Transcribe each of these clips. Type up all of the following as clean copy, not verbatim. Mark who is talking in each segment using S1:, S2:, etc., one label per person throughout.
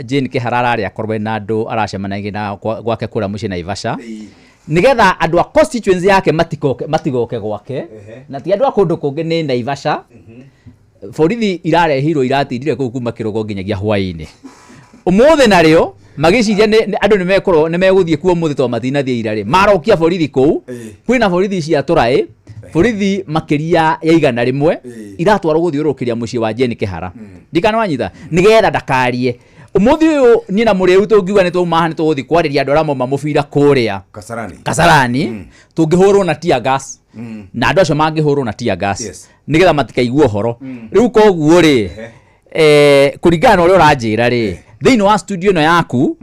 S1: Jane Kĩhara ararĩ akorwo ena andũ aracemanagia na gwake kũrĩa mũciĩ Naivasha, nĩgetha andũ a constituency yake matigoke gwake, na ti andũ a kũndũ kũngĩ, nĩ Naivasha. Borithi irarehirwo, iratindire kũu kuma kĩroko nginyagia hwaĩ-inĩ ũmũthĩ, narĩo magĩciria andũ nĩ megũthiĩ kuo ũmũthĩ, tondũ matinathiĩ ira rĩ, marokia borithi kũu. Kwĩna borithi cia tũraĩ, borithi makĩria ya 100 iratwarwo gũthiũrũrũkĩria mũciĩ wa Jane Kĩhara, ndikana wanyita, nĩgetha ndakarie ũmũthĩ ũyũ. Niĩ na mũrĩu tũngiuga nĩ twauma haha, nĩ tũgũthiĩ kwarĩria andũ arĩa mauma mũbira kũrĩa
S2: Kasarani.
S1: Kasarani, tũngĩhũrwo na tear gas, na andũ acio mangĩhũrwo na tear gas nĩgetha matikaigua ũhoro. Rĩu koguo rĩ, kũringana na ũrĩa ũranjĩra rĩ, thĩinĩ wa studio ĩno yaku,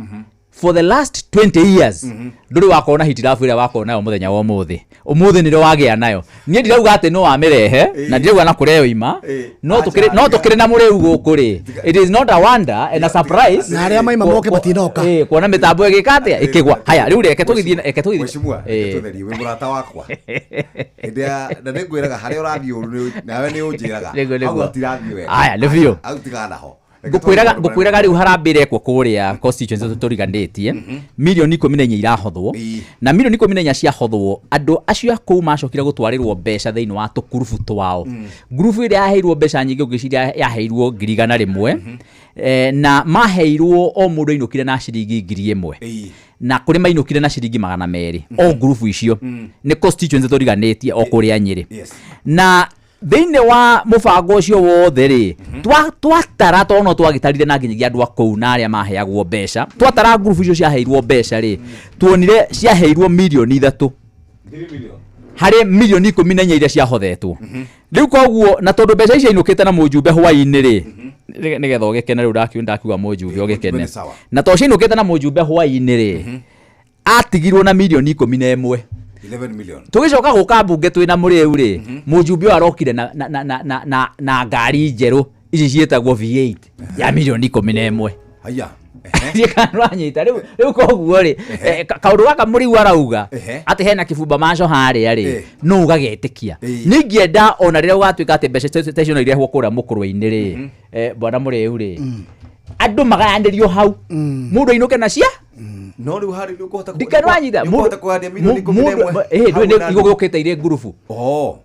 S1: for the last 20 years ndũrĩ wakorwo na hitilafu ĩrĩa wakorwo nayo mũthenya wa ũmũthĩ. Ũmũthĩ nĩrĩo wagĩa nayo. Niĩ ndirauga atĩ no wamĩrehe, na ndirauga na kũrĩa yoima, no tũkĩrĩ, no tũkĩrĩ na mũrĩu gũkũ rĩ, it is not a wonder and a surprise.
S3: Na arĩa maima moke matinoka.
S1: Kuona mĩtambo ĩgĩka atĩa, ĩkĩgwa. Haya, rĩu reke tũgĩthiĩ, reke tũgĩthiĩ.
S2: Mheshimiwa, tũtherie, wĩ mũrata wakwa hĩndĩ ya na nĩ ngwĩraga harĩa ũrathiĩ ũru nawe nĩ ũnjĩraga.
S1: Nĩguo.
S2: Hau hatirathiĩ wega.
S1: Aya, nĩ biũ.
S2: Hau tigana naho. Reke
S1: Ngũkwĩraga
S2: tũthiĩ.
S1: Ngũkwĩraga rĩu harambĩ ĩrekwo kũrĩa constituency tũriganĩtie, mirioni 14 irahothwo. Na mirioni 14 ciahothwo, andũ acio a kũu macokire gũtwarĩrwo mbeca thĩinĩ wa tũkurubu twao. Ngurubu ĩrĩa yaheirwo mbeca nyingĩ, ũngĩciria yaheirwo 100,000, na maheirwo o mũndũ ainũkire na ciringi 1000. Na kũrĩ mainũkire na ciringi 200 o ngurubu icio. Nĩ constituency tũriganĩtie o kũrĩa Nyĩrĩ. Na thĩinĩ wa mũbango ũcio wothe rĩ, twatara, tondũ no twagĩtarire na nginyagia andũ a kũu na arĩa maheagwo mbeca, twatara ngurubu icio ciaheirwo mbeca rĩ, tuonire ciaheirwo mirioni 3
S2: 3 million.
S1: Harĩ mirioni 14 iria ciahothetwo. Rĩu koguo, na tondũ mbeca icio ainũkĩte na mũjumbe hwaĩ-inĩ rĩ, nĩgetha ũgĩkene, rĩu ndakiuga mũjumbe ũgĩkene.
S2: Mũjumbe nĩ sawa.
S1: Na tondũ ciainũkĩte na mũjumbe hwaĩ-inĩ rĩ, atigirwo na mirioni 11.
S2: 11 million.
S1: Tũgĩcoka gũka mbunge twĩna mũrĩu rĩ, mũjumbe ũyũ arokire na ngari njerũ ici ciĩtagwo V8 ya mirioni 11.
S2: Haya. Ehe.
S1: Rwanyita rĩu koguo rĩ, kaũndũ gaka mũrĩu arauga atĩ hena kĩbumba maco harĩa rĩ, no ũgagetĩkia. Nĩ ingĩenda ona rĩrĩa ũgatuĩka atĩ mbeca ta icio no irehwo kũrĩa mũkũrwe-inĩ rĩ, bwana mũrĩu rĩ, andũ magayanĩrio hau, mũndũ ainũke na cia
S2: No rĩu harĩ nĩ ũkũhota
S1: ndikanwanyita.
S2: Nĩ ũkũhota kũgania mirioni 11 hau na andũ?
S1: Igũgĩũkĩte irĩ ngurubu.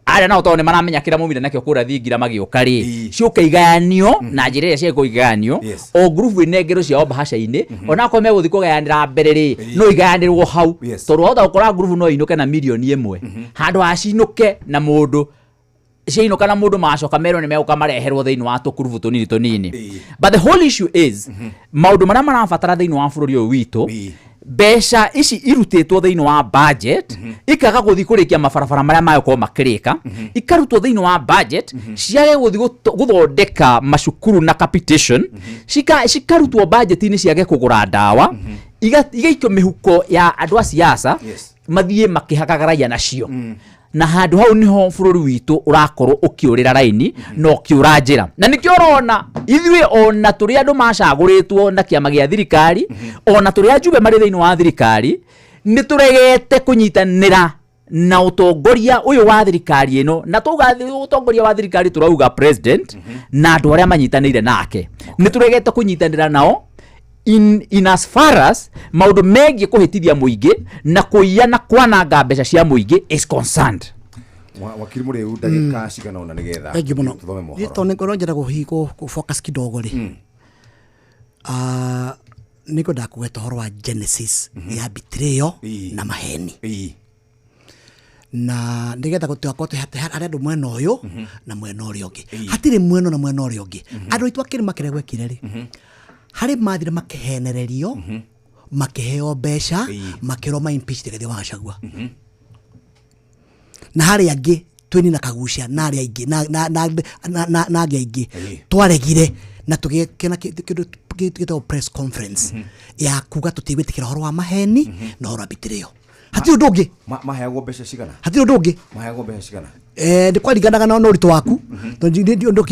S1: Arĩa nao tondũ nĩ maramenya kĩrĩa maumire nakĩo kũrĩa thingira magĩũka rĩ, ciũke igayanio na njĩra ĩrĩa ciagĩkorwo igayanio. O ngurubu ĩnengerwo ciao mbahaca-inĩ, onakorwo megũthiĩ kũgayanĩra mbere rĩ, no igayanĩrwo hau. Tondũ wahota gũkora ngurubu no inũke na mirioni 1, handũ ha cinũke na mũndũ, ciainũka na mũndũ macoka merwo nĩ megũka mareherwo thĩinĩ wa tũkurubu tũnini tũnini. But the whole issue is maũndũ marĩa marabatara thĩinĩ wa bũrũri ũyũ witũ, mbeca ici irutĩtwo thĩinĩ wa budget ikaga gũthiĩ kũrĩkia mabarabara marĩa magũkorwo makĩrĩka, ikarutwo thĩinĩ wa budget ciage gũthiĩ gũthondeka macukuru na capitation, cikarutwo budget-inĩ ciage kũgũra ndawa, igaikio mĩhuko ya andũ a siasa, mathiĩ makĩhakaga raia nacio. Na handũ hau niho bũrũri witũ ũrakorwo ũkĩũrĩra raini na ũkĩũra njĩra, na nĩkĩo ũrona ithuĩ ona tũrĩ andũ macagũrĩtwo na kĩama gĩa thirikari, ona tũrĩ ajumbe marĩ thĩinĩ wa thirikari, nĩ tũregete kũnyitanĩra na ũtongoria ũyũ wa thirikari ĩno. Na twauga ũtongoria wa thirikari, tũrauga president na andũ arĩa manyitanĩire nake. Nĩ tũregete kũnyitanĩra nao in as far as maũndũ megiĩ kũhĩtithia mũingĩ na kũiya na kwananga mbeca cia mũingĩ is concerned.
S2: Wakiri mũrĩu, ndagĩka cigana ũna nĩgetha
S3: Thank you mũno.
S2: tũthome mohoro.
S3: Tondũ nĩ ngorwo njenda kũ focus kidogo rĩ, nĩ ngwenda kũgweta ũhoro wa genesis ya betrayal na maheni, na nĩgetha gũtigakorwo harĩ andũ mwena ũyũ na mwena ũrĩa ũngĩ. Hatirĩ mwena na mwena ũrĩa ũngĩ. Andũ aitũ a kĩrĩma kĩrĩa gwekire rĩ, harĩ mathire makĩhenererio, makĩheo mbeca, makĩrwo ma impeach Rigathĩ wa Gachagua, na harĩ angĩ twĩni na Kagucia na arĩa aingĩ na angĩ aingĩ twaregire na tũgĩkena kĩndũ gĩtagwo press conference ya kuga tũtigwĩtĩkĩra ũhoro wa maheni na ũhoro wa betrayal. Hatirĩ ũndũ ũngĩ.
S2: Maheagwo mbeca cigana?
S3: Hatirĩ ũndũ ũngĩ.
S2: Maheagwo mbeca cigana?
S3: Nĩ kwaringanaga na ũritũ waku, tondũ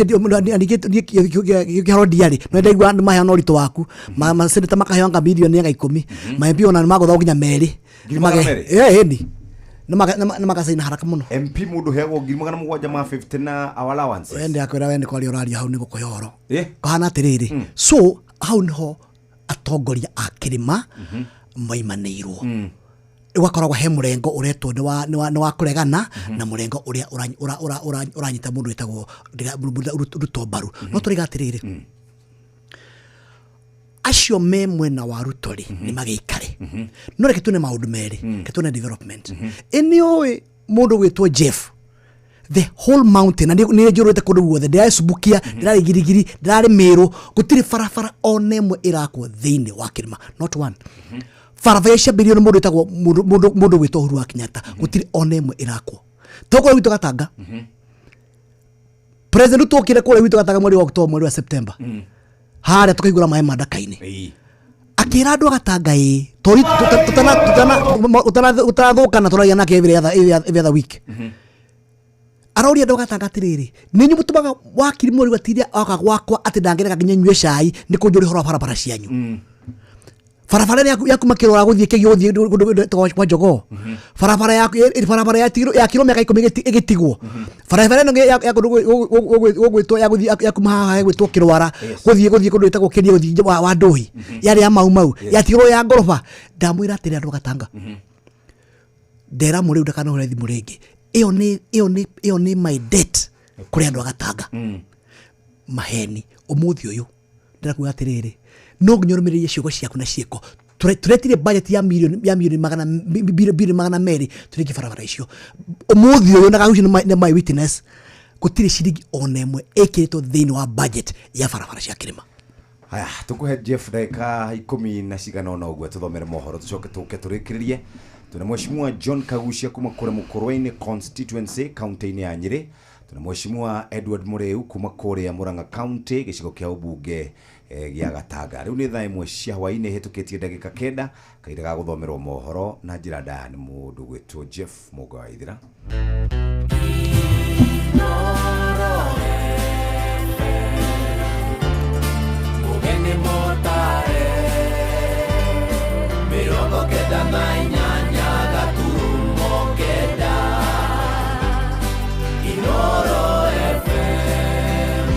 S3: kĩharo ndiarĩ no ndaigua nĩ maheo na ũritũ waku. Maseneta makaheo anga mirioni anga 10, ma MP ona nĩ magũthagwo nginya merĩ.
S2: 200,000?
S3: Ĩni nĩ magacaina haraka mũno.
S2: MP mũndũ heagwo 750,000 na our allowances?
S3: We ndĩrakwĩra, we nĩ kwaria ũraria hau, nĩ gũkũhe ũhoro. Kahana atĩrĩrĩ, so hau nĩho Atongoria a kĩrĩma maimanĩirwo, ũgakoragwo he mũrengo ũretwo nĩ wa kũregana na mũrengo ũrĩa ũranyita mũndũ wĩtagwo Ruto mbaru. No tũrĩga atĩrĩrĩ, acio me mwena wa Ruto rĩ, nĩ magĩikare. No reke tuone maũndũ merĩ, reke tuone development. Ĩ nĩ ũĩ mũndũ gwĩtwo Jeff, the whole mountain, na nĩ njũrĩte kũndũ guothe, ndĩrarĩ Subukia, ndĩrarĩ Girigiri, ndĩrarĩ Mĩrũ, gũtirĩ barabara ona ĩmwe ĩrakwo thĩinĩ wa kĩrĩma, not one. Barabara ciambĩrĩirio nĩ mũndũ wĩtagwo mũndũ gwĩtwo Uhuru wa Kenyatta, gũtirĩ ona ĩmwe ĩrakwo. Tokũrĩa gwitũ Gatanga, President Ruto okire kũrĩa gwitũ Gatanga mweri wa October, mweri wa September, harĩa tũkaihũra maĩ ma ndaka-inĩ, akĩra andũ a Gatanga ĩ tori ũtanathũkana, tũragia nake every other week. Aroria andũ a Gatanga atĩrĩrĩ, nĩ inyuĩ mũtũmaga wakiri mweri watiria oka gwakwa atĩ ndangĩrega nginya nyue cai nĩ kũnjũria ũhoro wa barabara cianyu, barabara ĩrĩa ya kuma Kĩrora gũthiĩ Kĩgio, gũthiĩ kũndũ kwa Njogoo, barabara ya barabara yakirwo mĩaka 10 ĩgĩtigwo, barabara ĩno ya kũndũ gũgwĩtwo ya gũthiĩ ya kuma haha gwĩtwo Kĩrwara gũthiĩ kũndũ gwĩtagwo Kĩria, gũthiĩ wa Ndũhi, yarĩ ya Mau Mau, yatigirwo ya ngoroba. Ndamwĩra atĩrĩ, andũ a Gatanga, ndera mũrĩu ndakanahũre thimũ rĩngĩ. Ĩyo nĩ my debt kũrĩ andũ a Gatanga. Maheni ũmũthĩ ũyũ ndĩrakuga atĩrĩrĩ, no nginya ũrũmĩrĩrie ciugo ciaku na ciĩko. Tũretire budget ya milioni magana bilioni 200 tũrĩkie barabara icio. Ũmũthĩ ũyũ na Kagucio nĩ my witness, gũtirĩ ciringi ona ĩmwe ĩkĩrĩtwo thĩinĩ wa budget ya barabara cia kĩrĩma.
S2: Haya, tũkũhe Jeff ndagĩka 10 na cigana ũna ũguo tũthomere mohoro, tũcoke tũke tũrĩkĩrĩrie. Tũna Mheshimiwa John Kagucia kuma kũrĩa Mũkũrwe-inĩ constituency, kaunti-inĩ ya Nyĩrĩ. Tũna Mheshimiwa Edward Mũrĩu kuma kũrĩa Murang'a County, gĩcigo kĩa ũmbunge gĩa Gatanga. Rĩu nĩ thaa 1 cia hwaĩ-inĩ hĩtũkĩtie ndagĩka 9, kahinda ga gũthomerwo mohoro na njĩra ndaya nĩ mũndũ gwĩtwo Jeff Mũnga wa Ithira.
S4: Ũgeni mũtare 98.9 Inoro FM.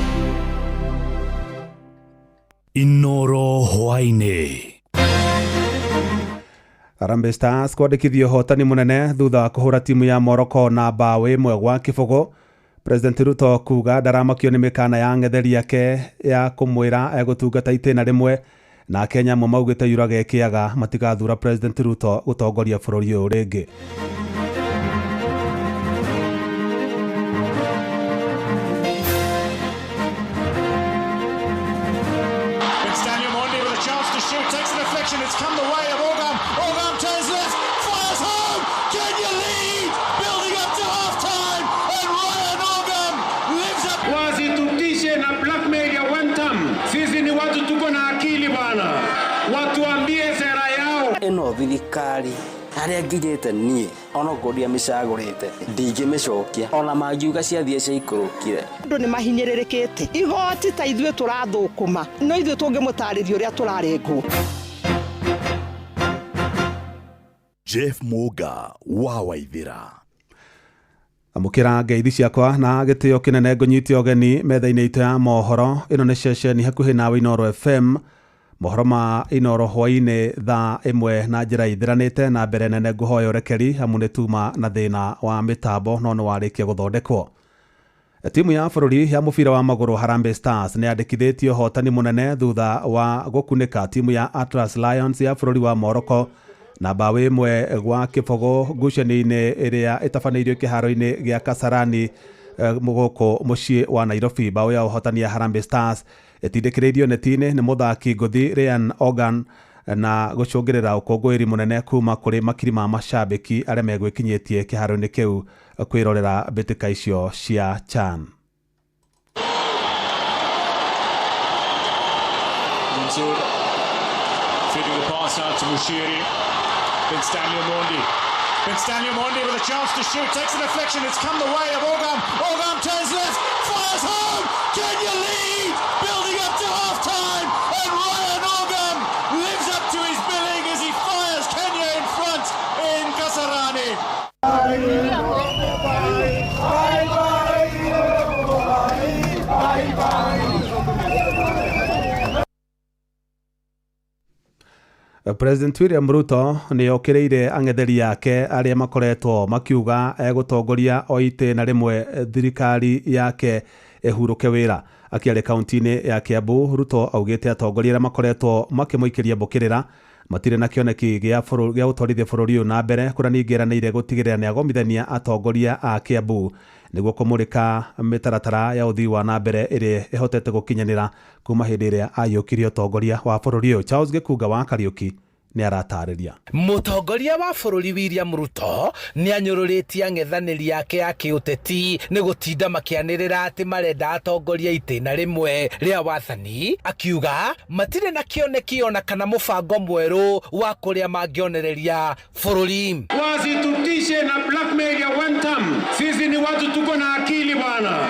S5: Inoro hwaĩ-inĩ.
S6: Harambee Stars kwandĩkithia ũhotani mũnene thutha wa kũhũra timu ya Morocco na mbaũ 1-0. President Ruto kuga ndaramakio nĩ mĩkana ya ng'etheri yake ya kũmwĩra egũtungata itĩna rĩmwe, na Kenya amwe maugĩte yurage kĩaga matigathura President Ruto gũtongoria bũrũri ũyũ rĩngĩ.
S7: It's Daniel Mondi with a chance to shoot, takes a deflection, it's come the way of Ogam. Ogam turns left, fires home! Kenya lead! Building up to half time, and Ryan Ogam lives up.
S8: Wasitutishe na blackmail ya one term. Sisi ni watu tuko na akili bwana, watuambie sera yao.
S9: Ĩno thirikari harĩa nginyĩte niĩ, onokorwo ndiamĩcagũrĩte, ndingĩmĩcokia ona mangiuga ciathiĩ ciaikũrũkire.
S10: Andũ nĩ mahinyĩrĩrĩkĩte igoti ta ithuĩ tũrathũkũma, no ithuĩ tũngĩmũtarĩria ũrĩa tũrarengwo.
S5: Jeff Muga wa Waithira.
S6: Amũkĩra ngeithi ciakwa na gĩtĩo kĩnene, ngũnyite ũgeni metha-inĩ itũ ya mohoro. Ĩno nĩ ceceni hakuhĩ nawe, Inoro FM. Mohoro ma Inoro hwaĩ-inĩ thaa 1 na njĩra ithĩranĩte na mbere nene. Ngũhoya ũrekeri amu nĩ tuma na thĩna wa mĩtambo, no nĩ warĩkia gũthondekwo. Timu ya bũrũri ya mũbira wa magũrũ Harambee Stars nĩ yandĩkithĩtie ũhotani mũnene thutha wa gũkunĩka timu ya Atlas Lions ya bũrũri wa Morocco na mbaũ 1-0 ngucanio-inĩ ĩrĩa ĩtabanĩirio kĩharo-inĩ gĩa Kasarani, gũkũ mũciĩ wa Nairobi. Mbaũ ya ũhotani ya Harambee Stars ĩtindĩkĩrĩirio neti-inĩ nĩ mũthaki ngũthi Ryan Ogan na gũcũngĩrĩra ũkũngũĩri mũnene kuma kũrĩ makiri ma macambĩki arĩa megwĩkinyĩtie kĩharo-inĩ kĩu kwĩrorera mbĩtĩka icio cia CHAN.
S7: Mansour feeding the pass out to Mushiri. Then Stanley Omondi. Then Stanley Omondi with a chance to shoot, takes a deflection, it's come the way of Ogam. Ogam turns left, fires home! Kenya lead! Building up to half time, and Ryan Ogam lives up to his billing as he fires Kenya in front in Kasarani.
S6: President William Ruto nĩ okĩrĩire ang'etheri ake arĩa makoretwo makiuga egũtongoria o itĩna rĩmwe thirikari yake ĩhurũke wĩra. Akĩaria kaunti-inĩ ya Kiambu, Ruto augĩte atongoria arĩa makoretwo makĩmũikĩria mbũkĩrĩra matirĩ na kĩoneki gĩa gũtwarithia bũrũri ũyũ na mbere, kũrĩa ningĩ eranĩire gũtigĩrĩra nĩ agomithania atongoria a Kiambu nĩguo kũmũrĩka mĩtaratara ya ũthii wa na mbere ĩrĩa ĩhotete gũkinyanĩra kuma hĩndĩ ĩrĩa aiyũkirie ũtongoria wa bũrũri ũyũ. Charles Gĩkunga wa Kariũki nĩ aratarĩria.
S11: Mũtongoria wa bũrũri William Ruto nĩ anyũrũrĩtie ang'ethanĩri ake a kĩũteti nĩ gũtinda makĩanĩrĩra atĩ marenda atongoria itĩna rĩmwe rĩa wathani, akiuga matirĩ na kĩoneki ona kana mũbango mwerũ wa kũrĩa mangĩonereria bũrũri.
S8: Wasitutishe na blackmail ya one term. Sisi ni watu tuko na akili bwana,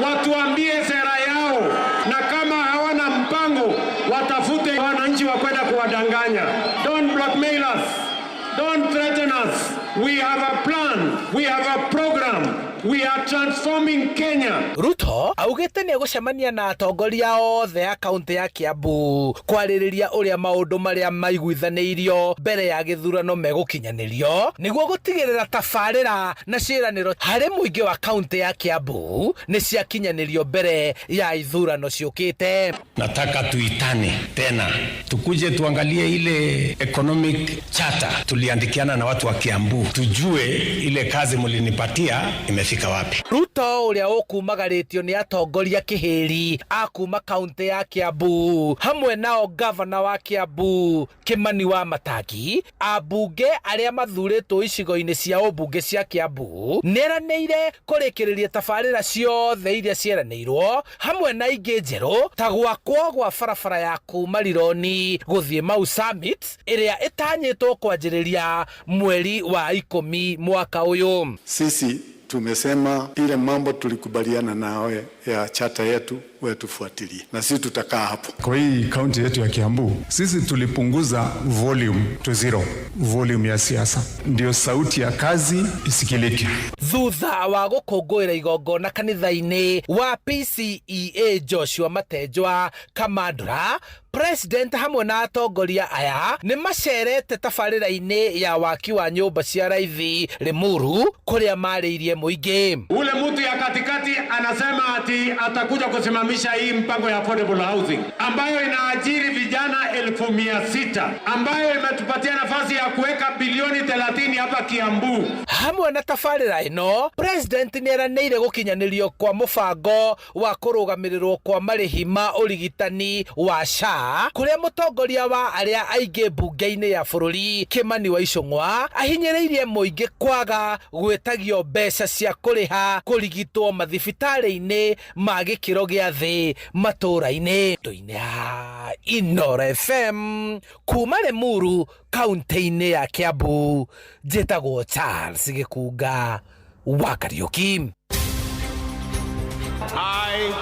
S8: watuambie sera yao, na kama hawana mpango watafute wananchi wa kwenda kuwadanganya. Don't blackmail us. Don't threaten us. We have a plan. We have a program. We are transforming Kenya.
S11: Ruto augĩte nĩ egũcemania na atongoria othe a kaunti ya Kiambu kwarĩrĩria ũrĩa maũndũ marĩa maiguithanĩirio mbere ya gĩthurano megũkinyanĩrio nĩguo gũtigĩrĩra tabarĩra na ciĩranĩro harĩ mũingĩ wa kaunti ya Kiambu nĩ ciakinyanĩrio mbere ya ithurano ciũkĩte.
S12: Nataka tuitane tena, tukuje tuangalie ile economic charter tuliandikiana na watu wa Kiambu, tujue ile kazi mlinipatia imefika wapi.
S11: Ruto ũrĩa ũkumagarĩtio nĩ atongoria kĩhĩri a kuma kaunti ya Kiambu hamwe nao gavana wa Kiambu Kimani wa Matangi, ambunge arĩa mathurĩtwo icigo-inĩ cia ũmbunge cia Kiambu nĩeranĩire kũrĩkĩrĩria tabarĩra ciothe iria cieranĩirwo hamwe na ingĩ njerũ ta gwakwo gwa barabara ya kuma Rironi gũthiĩ Mau Summit ĩrĩa ĩtanyĩtwo kwanjĩrĩria mweri wa 10 mwaka ũyũ.
S13: Sisi tumesema ile mambo tulikubaliana nawe ya chata yetu wewe tufuatilie, na sisi tutakaa hapo.
S14: Kwa hii kaunti yetu ya Kiambu sisi tulipunguza volume to zero, volume ya siasa ndio sauti ya kazi isikilike.
S11: Thutha wa gũkũngũĩra igongona kanitha-inĩ wa PCEA Joshua Matenjwa Kamandura, President hamwe na atongoria aya nĩ macerete tabarĩra-inĩ ya waki wa nyũmba cia raithi Limuru kũrĩa marĩirie mũingĩ.
S8: Ule mtu ya katikati anasema ati atakuja kusimamisha hii mpango ya affordable housing ambayo inaajiri vijana 600,000 ambayo imetupatia nafasi ya kuweka bilioni 30 hapa Kiambu.
S11: Hamwe na tabarĩra ĩno, President nĩ eranĩire gũkinyanĩrio kwa mũbango wa kũrũgamĩrĩrwo kwa marĩhi ma ũrigitani wa SHA, kũrĩa mũtongoria wa arĩa aingĩ mbunge-inĩ ya bũrũri Kimani wa Ichung'wa ahinyĩrĩirie mũingĩ kwaga gwĩtagio mbeca cia kũrĩha kũrigitwo mathibitarĩ-inĩ ma gĩkĩro gĩa thĩ matũũra-inĩ. Tũinĩ Inooro FM kuma Limuru kaunti-inĩ ya Kiambu, njĩtagwo Charles Gĩkunga wa Kariũki.
S8: I,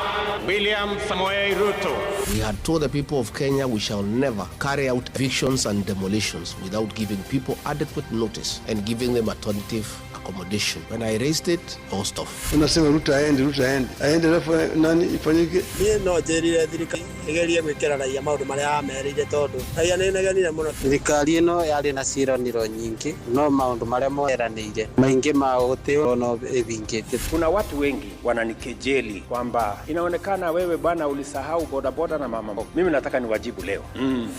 S8: William Samoei Ruto.
S15: We had told the people of Kenya we shall never carry out evictions and demolitions without giving people adequate notice and giving them alternative accommodation. When I raised it, I was tough.
S13: Unasema Ruto aende, Ruto aende. Aende alafu nani ifanyike?
S16: Niĩ no njĩrire thirikari ĩgerie gwĩkĩra raia maũndũ marĩa yamerĩire tondũ raia nĩ ĩnegenire mũno.
S17: Thirikari ĩno yarĩ na ciĩranĩro nyingĩ no maũndũ marĩa moeranĩire maingĩ mao gũtirĩ ona ĩthingĩte.
S18: Kuna watu wengi wananikejeli kwamba inaonekana wewe bwana ulisahau bodaboda na mama. Mimi nataka niwajibu leo.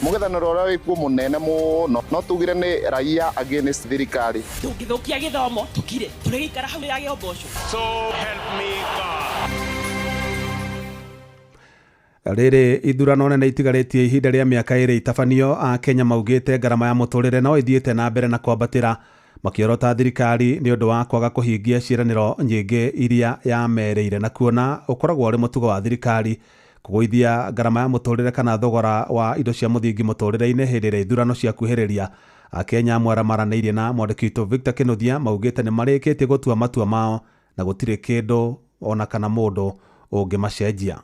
S19: Mũng'ethanĩro ũrĩa wĩkuo mũnene mũno no tugire nĩ raia against thirikari.
S20: Tũngĩthũkia gĩthomo tũkire tũrĩgĩikara hau yage mboco.
S8: So help me God.
S6: Rĩrĩ ithurano nene itigarĩtie ihinda rĩa mĩaka 2 itabanio, a Kenya maugĩte ngarama ya mũtũrĩre no ĩthiĩte na mbere na kwambatĩra, makĩorota thirikari nĩ ũndũ wa kwaga kũhingia ciĩranĩro nyingĩ iria yamerĩire, na kuona ũkoragwo ũrĩ mũtugo wa thirikari kũgũithia ngarama ya mũtũrĩre kana thogora wa indo cia mũthingi mũtũrĩre-inĩ hĩndĩ ĩrĩa ithurano ciakuhĩrĩria. Akenya amwe arĩa maranĩirie na mwandĩki witũ Victor Kinuthia maugĩte nĩ marĩkĩtie gũtua matua mao na gũtirĩ kĩndũ ona kana mũndũ ũngĩmacenjia.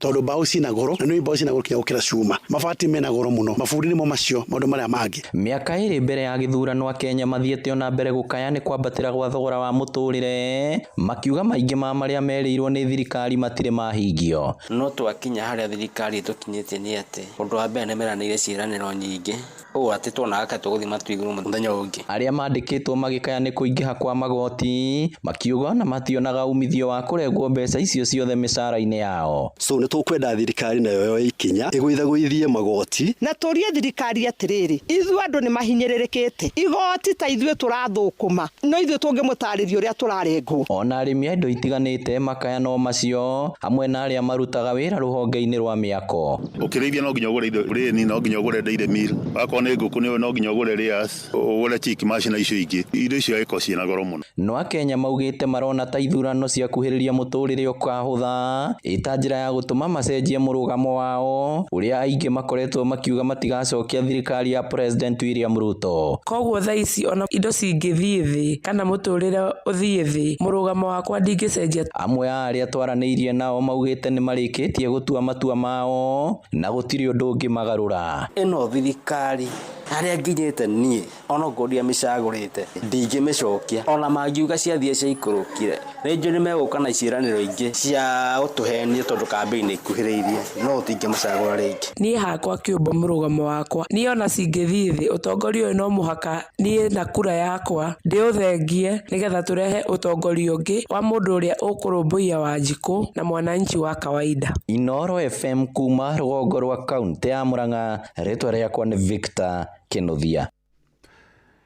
S21: Tondũ mbaũ ciĩna goro, na nĩ mbaũ ciĩna goro kinya gũkĩra cuma. Mabati mena goro mũno, mabundi nĩmo macio maũndũ marĩa mangĩ.
S22: Mĩaka ĩrĩ mbere ya gĩthurano akenya mathiĩte ona mbere gũkaya nĩ kwambatĩra gwa thogora wa mũtũrĩre, makiuga maingĩ ma marĩa merĩirwo nĩ thirikari matirĩ mahingio.
S9: No twakinya harĩa thirikari ĩtũkinyĩtie nĩ atĩ ũndũ wa mbere nĩmeranĩire ciĩranĩro nyingĩ ũũ atĩ tuonaga ta tũgũthiĩ matu igũrũ mũthenya ũngĩ.
S22: Arĩa mandĩkĩtwo magĩkaya nĩ kũingĩha kwa magoti, makiuga ona mationaga umithio wa kũrengwo mbeca icio ciothe mĩcara-inĩ yao.
S23: So nĩ tũkwenda thirikari nayo yoe ikinya ĩgũithagũithie magoti.
S10: Na tũrie thirikari atĩrĩrĩ, ithuĩ andũ nĩ mahinyĩrĩrĩkĩte, igoti ta ithuĩ tũrathũkũma, no ithuĩ tũngĩmũtarĩria ũrĩa tũrarengwo.
S22: Ona arĩmi a indo itiganĩte makaya no macio hamwe na arĩa marutaga wĩra rũhonge-inĩ rwa mĩako.
S24: Ũkĩrĩithia no nginya ũgũre indo grain, no nginya ũgũre dairy meal, wakorwo nĩ ngũkũ nĩ no nginya ũgũre layers, ũgũre chick mash na icio ingĩ. Indo icio agĩkorwo ciĩna goro mũno.
S22: No akenya maugĩte marona ta ithurano ciakuhĩrĩria mũtũrĩre ũkahũtha ĩta njĩra ya gũtũma macenjie mũrũgamo wao ũrĩa aingĩ makoretwo makiuga matigacokia thirikari ya President William Ruto.
S25: Koguo thaa ici ona indo cingĩthiĩ thĩ kana mũtũrĩre ũthiĩ thĩ, mũrũgamo wakwa ndingĩcenjia.
S22: Amwe a arĩa twaranĩirie nao maugĩte nĩmarĩkĩtie gũtua matua mao na gũtirĩ ũndũ ũngĩ magarũra.
S9: Ĩno thirikari harĩa nginyĩte niĩ ona okorwo ndiamĩcagũrĩte ndingĩmĩcokia, ona mangiuga ciathiĩ ciaikũrũkire rĩngĩ nĩmegũka na ciĩranĩro ingĩ cia gũtũhenia tondũ kambĩini ĩkuhĩrĩirie, no tũtingĩmacagũra rĩngĩ.
S25: Niĩ hakwa kĩũmbe mũrũgamo wakwa niĩ ona cingĩthiĩ thĩ ũtongoria ũyũ no mũhaka niĩ na kura yakwa ndĩũthengie nĩgetha tũrehe ũtongoria ũngĩ wa mũndũ ũrĩa ũkũrũmbũiya Wanjikũ na mwananchi wa kawaida.
S22: Inoro FM kuma rũgongo rwa kaunti ya Murang'a, rĩtwa rĩakwa nĩ Victor Kinuthia.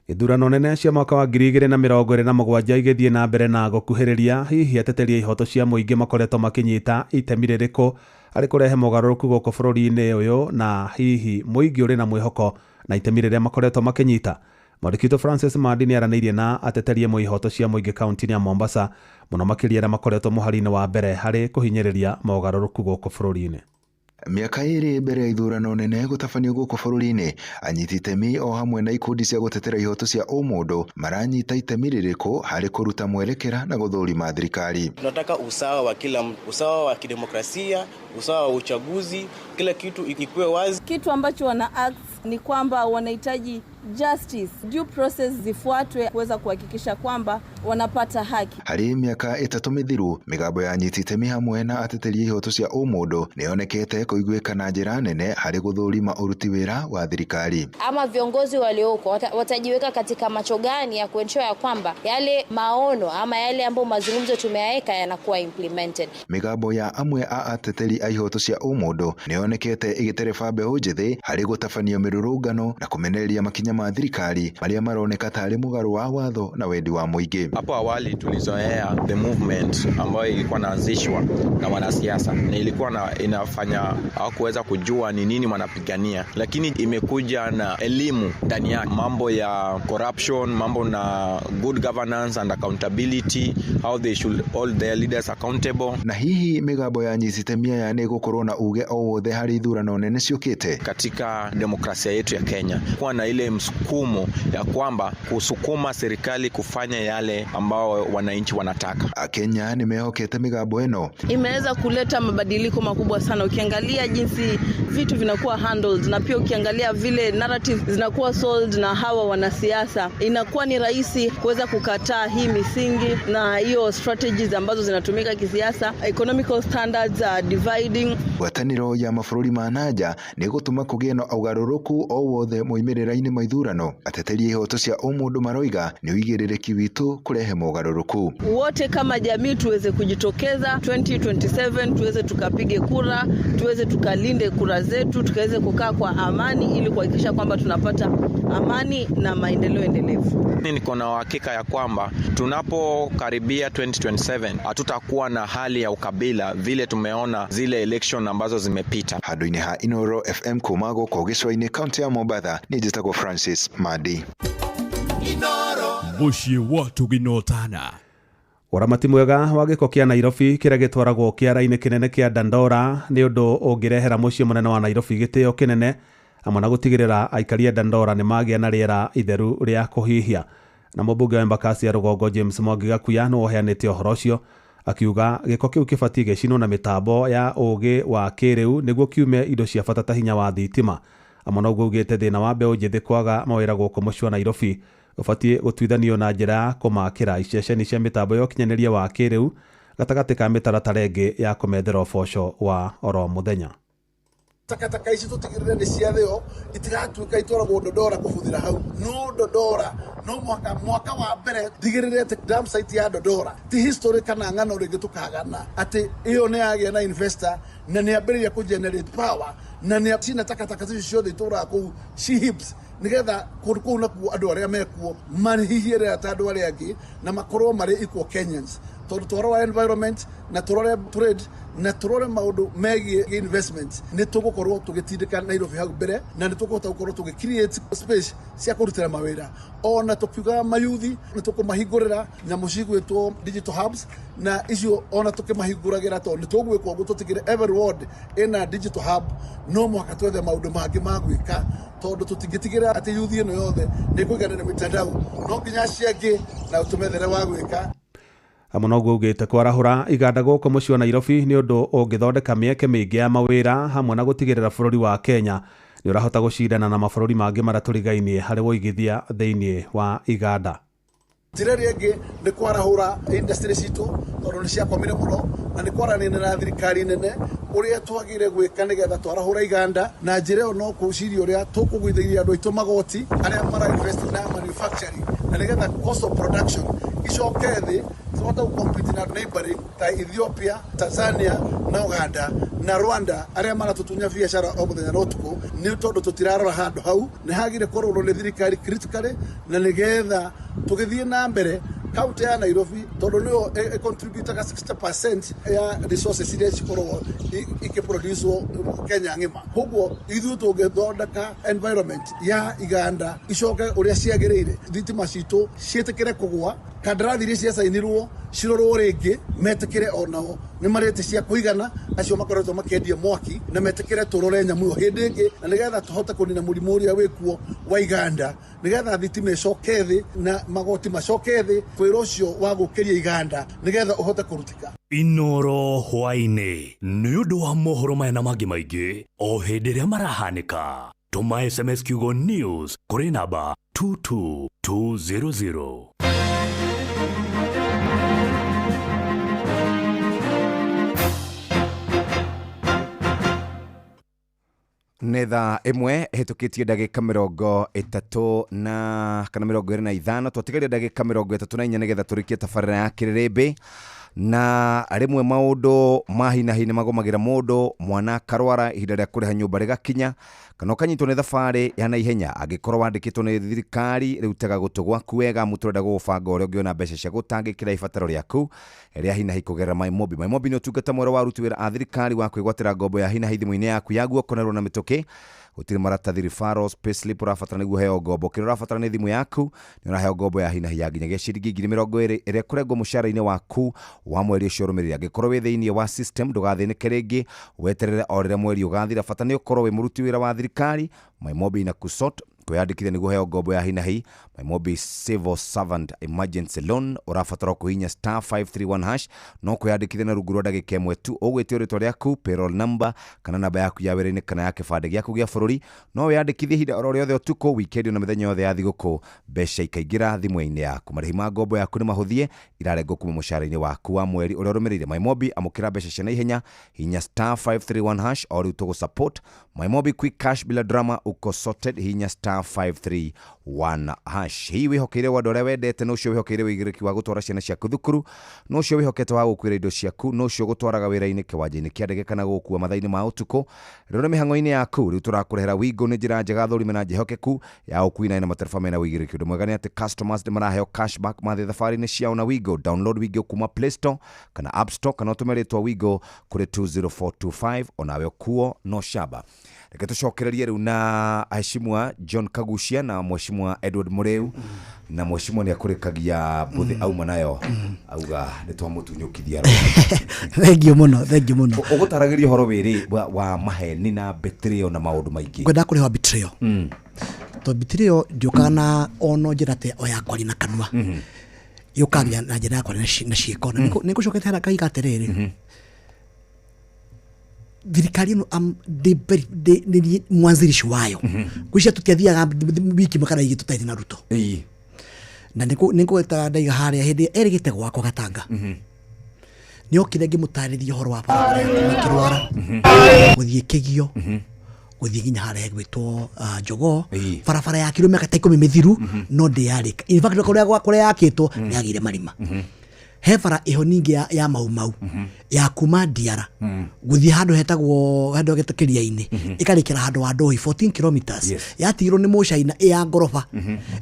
S6: Ithurano nene cia mwaka wa 2027 igĩthiĩ na mbere na gũkuhĩrĩria, hihi ateteri a ihoto cia mũingĩ makoretwo makĩnyita itemi rĩrĩkũ harĩ kũrehe mogarũrũku gũkũ bũrũri-inĩ ũyũ, na hihi mũingĩ ũrĩ na mwĩhoko na itemi rĩrĩa makoretwo makĩnyita. Mwandĩki witũ Francis Mandi nĩaranĩirie na ateteri amwe a ihoto cia mũingĩ kaunti-inĩ ya Mombasa, mũno makĩria arĩa makoretwo mũhari-inĩ wa mbere harĩ kũhinyĩrĩria mogarũrũku gũkũ bũrũri-inĩ.
S26: Mĩaka ĩrĩ mbere ya ithurano nene gũtabanio gũkũ bũrũri-inĩ, anyiti itemi o hamwe na ikundi cia gũtetera ihoto cia ũmũndũ maranyita itemi rĩrĩkũ harĩ kũruta mwerekera na gũthũrima thirikari.
S27: Tunataka usawa wa kila mtu, usawa wa kidemokrasia, usawa wa uchaguzi, kila kitu ikuwe wazi.
S28: Kitu ambacho wana ask ni kwamba wanahitaji justice, due process zifuatwe kuweza kuhakikisha kwamba wanapata haki.
S26: Harĩ mĩaka 3 mĩthiru, mĩgambo ya anyiti itemi hamwe na ateteri a ihoto cia ũmũndũ nĩyonekete kũiguĩka na njĩra nene harĩ gũthũrima ũruti wĩra wa thirikari.
S29: Ama viongozi walioko watajiweka katika macho gani ya kuensure ya kwamba yale maono ama yale ambayo mazungumzo tumeyaweka yanakuwa implemented.
S26: Mĩgambo ya amwe a ateteri a ihoto cia ũmũndũ nĩyonekete ĩgĩtereba mbeũ njĩthĩ harĩ gũtabania mĩrũrũngano na kũmenereria makinya ma thirikari marĩa maroneka tarĩ mũgarũ wa watho na wendi wa mũingĩ.
S30: Hapo awali tulizoea the movement ambayo ilikuwa inaanzishwa na wanasiasa na ilikuwa inafanya hawakuweza kujua ni nini wanapigania, lakini imekuja na elimu ndani yake, mambo ya corruption, mambo na good governance and accountability, how they should hold their leaders accountable.
S26: Na hihi mĩgambo ya anyiti itemi aya nĩ ĩgũkorwo na uge o wothe harĩ ithurano nene ciũkĩte
S30: katika demokrasia yetu ya Kenya, kuwa na ile msukumo ya kwamba kusukuma serikali kufanya yale ambao wananchi wanataka.
S26: Akenya nimehokete migambo ĩno
S28: imeweza kuleta mabadiliko makubwa sana. Ukiangalia jinsi vitu vinakuwa handled na pia ukiangalia vile narrative zinakuwa sold na hawa wanasiasa, inakuwa ni rahisi kuweza kukataa hii misingi na hiyo strategies ambazo zinatumika kisiasa. Economical standards are dividing.
S26: Ngwatanĩro ya mabũrũri ma nanja nĩ gũtũma kũgĩe na ũgarũrũku o wothe moimĩrĩra-inĩ ma ithurano. Ateteri a ihoto cia ũmũndũ maroiga nĩ ũigĩrĩrĩki witũ kũrehe mogarũrũku.
S28: Wote kama jamii tuweze kujitokeza 2027, tuweze tukapige kura, tuweze tukalinde kura zetu, tukaweze kukaa kwa amani ili kuhakikisha kwamba tunapata amani na maendeleo endelevu.
S30: Niko na uhakika ya kwamba tunapokaribia 2027 hatutakuwa na hali ya ukabila vile tumeona zile election ambazo zimepita.
S26: Handũ-inĩ ha Inoro FM kuma gũkũ gĩcũa-inĩ kaunti ya Mombatha, nĩ njĩtagwo Francis Mandi.
S5: Mũciĩ wa tũginotana.
S6: Ũramati mwega wa gĩko kĩa Nairobi kĩrĩa gĩtwaragwo kĩara-inĩ kĩnene kĩa Dandora nĩ ũndũ ũngĩrehera mũciĩ mũnene wa Nairobi gĩtĩo kĩnene hamwe na gũtigĩrĩra aikari a Dandora nĩ magĩa na rĩera itheru rĩa kũhihia. Na mũmbunge wa Embakasi ya rũgongo James Mwangi Gakuya nĩwe ũheanĩte ũhoro ũcio Akiuga gĩko kĩu kĩbatiĩ gĩcinwo na mĩtambo ya ũũgĩ wa kĩrĩu nĩguo kiume indo cia bata ta hinya wa thitima. Amwe noguo augĩte thĩna wa mbeũ njĩthĩ kwaga mawĩra gũkũ mũciĩ wa Nairobi ũbatiĩ gũtuithanio na njĩra ya kũmakĩra iceceni cia mĩtambo ya ũkinyanĩria wa kĩrĩu gatagatĩ ka mĩtaratara ĩngĩ ya kũmethera ũboco wa oro mũthenya.
S1: Takataka ici tũtigĩrĩre nĩ ciathĩo itigatuĩka itwaragwo Dodora kũbuthĩra hau. No Dodora no mwaka mwaka wa mbere ndigĩrĩre atĩ dump site ya Dodora ti history kana ng'ano rĩngĩ tũkagana atĩ ĩyo nĩ yagĩa na investor na nĩ ambĩrĩria kũ generate power na nĩ cina takataka icio ciothe itũraga kũu ci heaps nĩgetha kũndũ kũu nakuo andũ arĩa mekuo mahihie rĩera ta andũ arĩa angĩ na makorwo marĩ equal Kenyans, tondũ twarora environment na tũrore trade na tũrore maũndũ megiĩ investment nĩ tũgũkorwo tũgĩtindĩka Nairobi hau mbere na nĩ tũkũhota gũkorwo tũgĩ create space cia kũrutĩra mawĩra. Ona tũkiugaga mayuthi nĩ tũkũmahingũrĩra nyamũ cigwĩtwo digital hubs, na icio ona tũkĩmahingũragĩra tondũ nĩ tũgwĩka ũguo tũtigĩre every ward ĩna digital hub, no mũhaka twethe maũndũ mangĩ ma gwĩka tondũ tũtingĩtigĩra atĩ yuthi ĩno yothe nĩ ĩkũiganĩra mitandao, no nginya acio angĩ na tũmethere wa gwĩka.
S6: Hamwe noguo augĩte kwarahũra iganda gũkũ mũciĩ wa Nairobi nĩ ũndũ ũngĩthondeka mĩeke mĩingĩ ya mawĩra hamwe na gũtigĩrĩra bũrũri wa Kenya nĩ ũrahota gũcindana na mabũrũri mangĩ marĩa tũrigainie harĩ wũigithia thĩinĩ wa iganda.
S1: Njĩra ĩrĩa ĩngĩ nĩ kwarahũra industry citũ tondũ nĩ ciakwamire mũno, na nĩ kwaranĩria na thirikari nene ũrĩa twagĩrĩire gwĩka nĩgetha twarahũra iganda, na njĩra ĩyo no kũciria ũrĩa tũkũgũithĩria andũ aitũ magoti arĩa mara invest na manufacturing, na nĩgetha cost of production icoke thĩ tũhote gũ compete na neighboring ta Ethiopia, Tanzania na Uganda na Rwanda arĩa maratũtunya biacara o mũthenya na ũtukũ, nĩ tondũ tũtirarora handũ hau. Nĩ hagĩrĩire kũrorwo nĩ thirikari critically, na nĩgetha tũgĩthiĩ na mbere kaunti ya Nairobi tondũ nĩyo ĩcontributaga 60% ya resources iria cikoragwo ikĩproducewo Kenya ng'ima. Koguo ithuĩ tũngĩthondeka environment ya iganda icoke ũrĩa ciagĩrĩire, thitima citũ ciĩtĩkĩre kũgũa, kandarathi iria ciacainirwo cirorwo rĩngĩ, metĩkĩre onao nĩ marĩte cia kũigana acio makoretwo makĩendia mwaki, na metĩkĩre tũrore nyamũ ĩyo hĩndĩ ĩngĩ, na nĩgetha tũhote kũnina mũrimũ ũrĩa wĩkuo wa iganda, nĩgetha thitima ĩcoke thĩ na magoti macoke thĩ, wĩra ũcio wa gũkĩria iganda nĩgetha ũhote kũrutĩka.
S5: Inoro hwaĩ-inĩ nĩ ũndũ wa mohoro maya na mangĩ maingĩ o hĩndĩ ĩrĩa marahanĩka, tũma SMS kiugo news kũrĩ namba 22200.
S2: Nĩ thaa ĩmwe ĩhĩtũkĩtie ndagĩka 35 kana 25, twatigaria ndagĩka 34 nĩgetha tũrĩkie tabarĩra ya kĩrĩrĩmbĩ. Na rĩmwe maũndũ ma hi na hi nĩ magũmagĩra mũndũ, mwana akarwara, ihinda rĩa kũrĩha nyũmba rĩgakinya, kana ũkanyitwo nĩ thabarĩ ya naihenya. Angĩkorwo wandĩkĩtwo nĩ thirikari, rĩu tega gũtũ gwaku wega, amu tũrenda gũgũbanga ũrĩa ũngĩona mbeca cia gũtangĩkĩra ibataro rĩaku rĩa hi na hi kũgerera MyMobi. MyMobi nĩ ũtungata mwerũ wa aruti wĩra a thirikari wa kwĩgwatĩra ngombo ya hi na hi thimũ-inĩ yaku ya guoko narua na mĩtũkĩ. Gũtirĩ maratathi, referrals, payslip ũrabatara nĩguo ũheo ngombo. Kĩrĩa ũrabatara nĩ thimũ yaku, nĩ ũraheo ngombo ya hi na hi ya nginyagia ciringi 20,000 ĩrĩa ĩkũrengwo mũcara-inĩ waku wa mweri ũcio ũrũmĩrĩire. Angĩkorwo wĩ thĩinĩ wa system, ndũgathĩnĩke rĩngĩ, weterere o rĩrĩa mweri ũgathira. Bata nĩ ũkorwo wĩ mũruti wĩra wa thirikari. MyMobi na kusort kwĩyandĩkithia nĩguo ũheo ngombo ya hi na hi. MyMobi Civil Servant Emergency Loan, ũrabatara kũhihinya star 531 hash no kwĩyandĩkithia na rungu rwa ndagĩka ĩmwe tu. Ũgwĩtio rĩtwa rĩaku, payroll number kana namba yaku ya wĩra-inĩ kana ya kĩbandĩ gĩaku gĩa bũrũri. No wĩyandĩkithie ihinda oro rĩothe ũtukũ, wikendi na mĩthenya yothe ya thigũkũ, mbeca ikaingĩra thimũ-inĩ yaku. Marĩhi ma ngombo yaku nĩ mahũthie, irarengwo kuma mũcara-inĩ waku wa mweri ũrĩa ũrũmĩrĩire. MyMobi, amũkĩra mbeca cia naihenya, hihinya star 531 hash o rĩu tũgũ support. MyMobi quick cash bila drama, uko sorted, hihinya star 531 hash. Hihi wĩhokeire andũ arĩa wendete, na ũcio wĩhokeire wĩigĩrĩrĩki wa gũtwara ciana ciaku thukuru, na ũcio wĩhokete wa gũkuĩra indo ciaku, na ũcio ũgũtwaraga wĩra-inĩ, kĩwanja-inĩ kĩa ndege kana gũgũkua mathaa-inĩ ma ũtukũ, rĩu nĩ mĩhang'o-inĩ yaku. Rĩu tũrakũrehera Wigo, nĩ njĩra njega thũrime na njĩhokeku ya ũkui na ĩna matereba mena wĩigĩrĩrĩki. Ũndũ mwega nĩ atĩ customers nĩ maraheo cashback mathiĩ thabarĩ-inĩ ciao na Wigo. Download Wigo kuma Play Store kana App Store, kana ũtũme rĩtwa Wigo kũrĩ 20425, onawe ũkuo no shaba. Reke tũcokererie rĩu na aheshimwa John Kagucia na mheshimiwa Edward Muriu, na mheshimiwa nĩ akũrĩkagia mbũthĩ auma nayo, auga nĩ twamũtunyũkithia.
S3: Thengiũ mũno, thengiũ mũno.
S2: Ũgũtaragĩria ũhoro wĩrĩ wa maheni na betrayal na maũndũ maingĩ.
S3: Ngwendaga kũrĩhwo betrayal, tondũ betrayal ndiũkaga na ono njĩra te o ya kwaria na kanua. Yũkaga na njĩra ya kwaria na ciĩko. Na nĩ ngũcokete harĩa ngaiga atĩrĩrĩ, thirikari ĩno nĩ niĩ mwanzilishi wayo. Ngwĩciria tũtiathiaga wiki ĩmwe kana igĩrĩ tũtarĩ na Ruto. Na nĩ ngũgwetaga ndaiga harĩa hĩndĩ erĩgĩte gwakwa Gatanga, nĩ okire ngĩmũtarĩria ũhoro wa barabara ya kuma Kĩrwara gũthiĩ Kĩgio, gũthiĩ nginya harĩa hegwĩtwo Jogoo. Barabara yakirwo mĩaka ta 10 mĩthiru, no ndĩyarĩka. In fact, kũrĩa yakĩtwo nĩ yagĩire marima. He bara ĩho ningĩ ya Mau Mau ya kuma Ndiara gũthiĩ handũ hetagwo handũ hetagwo Kĩria-inĩ, ĩkarĩkĩra handũ wa Ndohi, 14 kilometers. Yatigirwo nĩ Mũcaina ĩ ya ngoroba.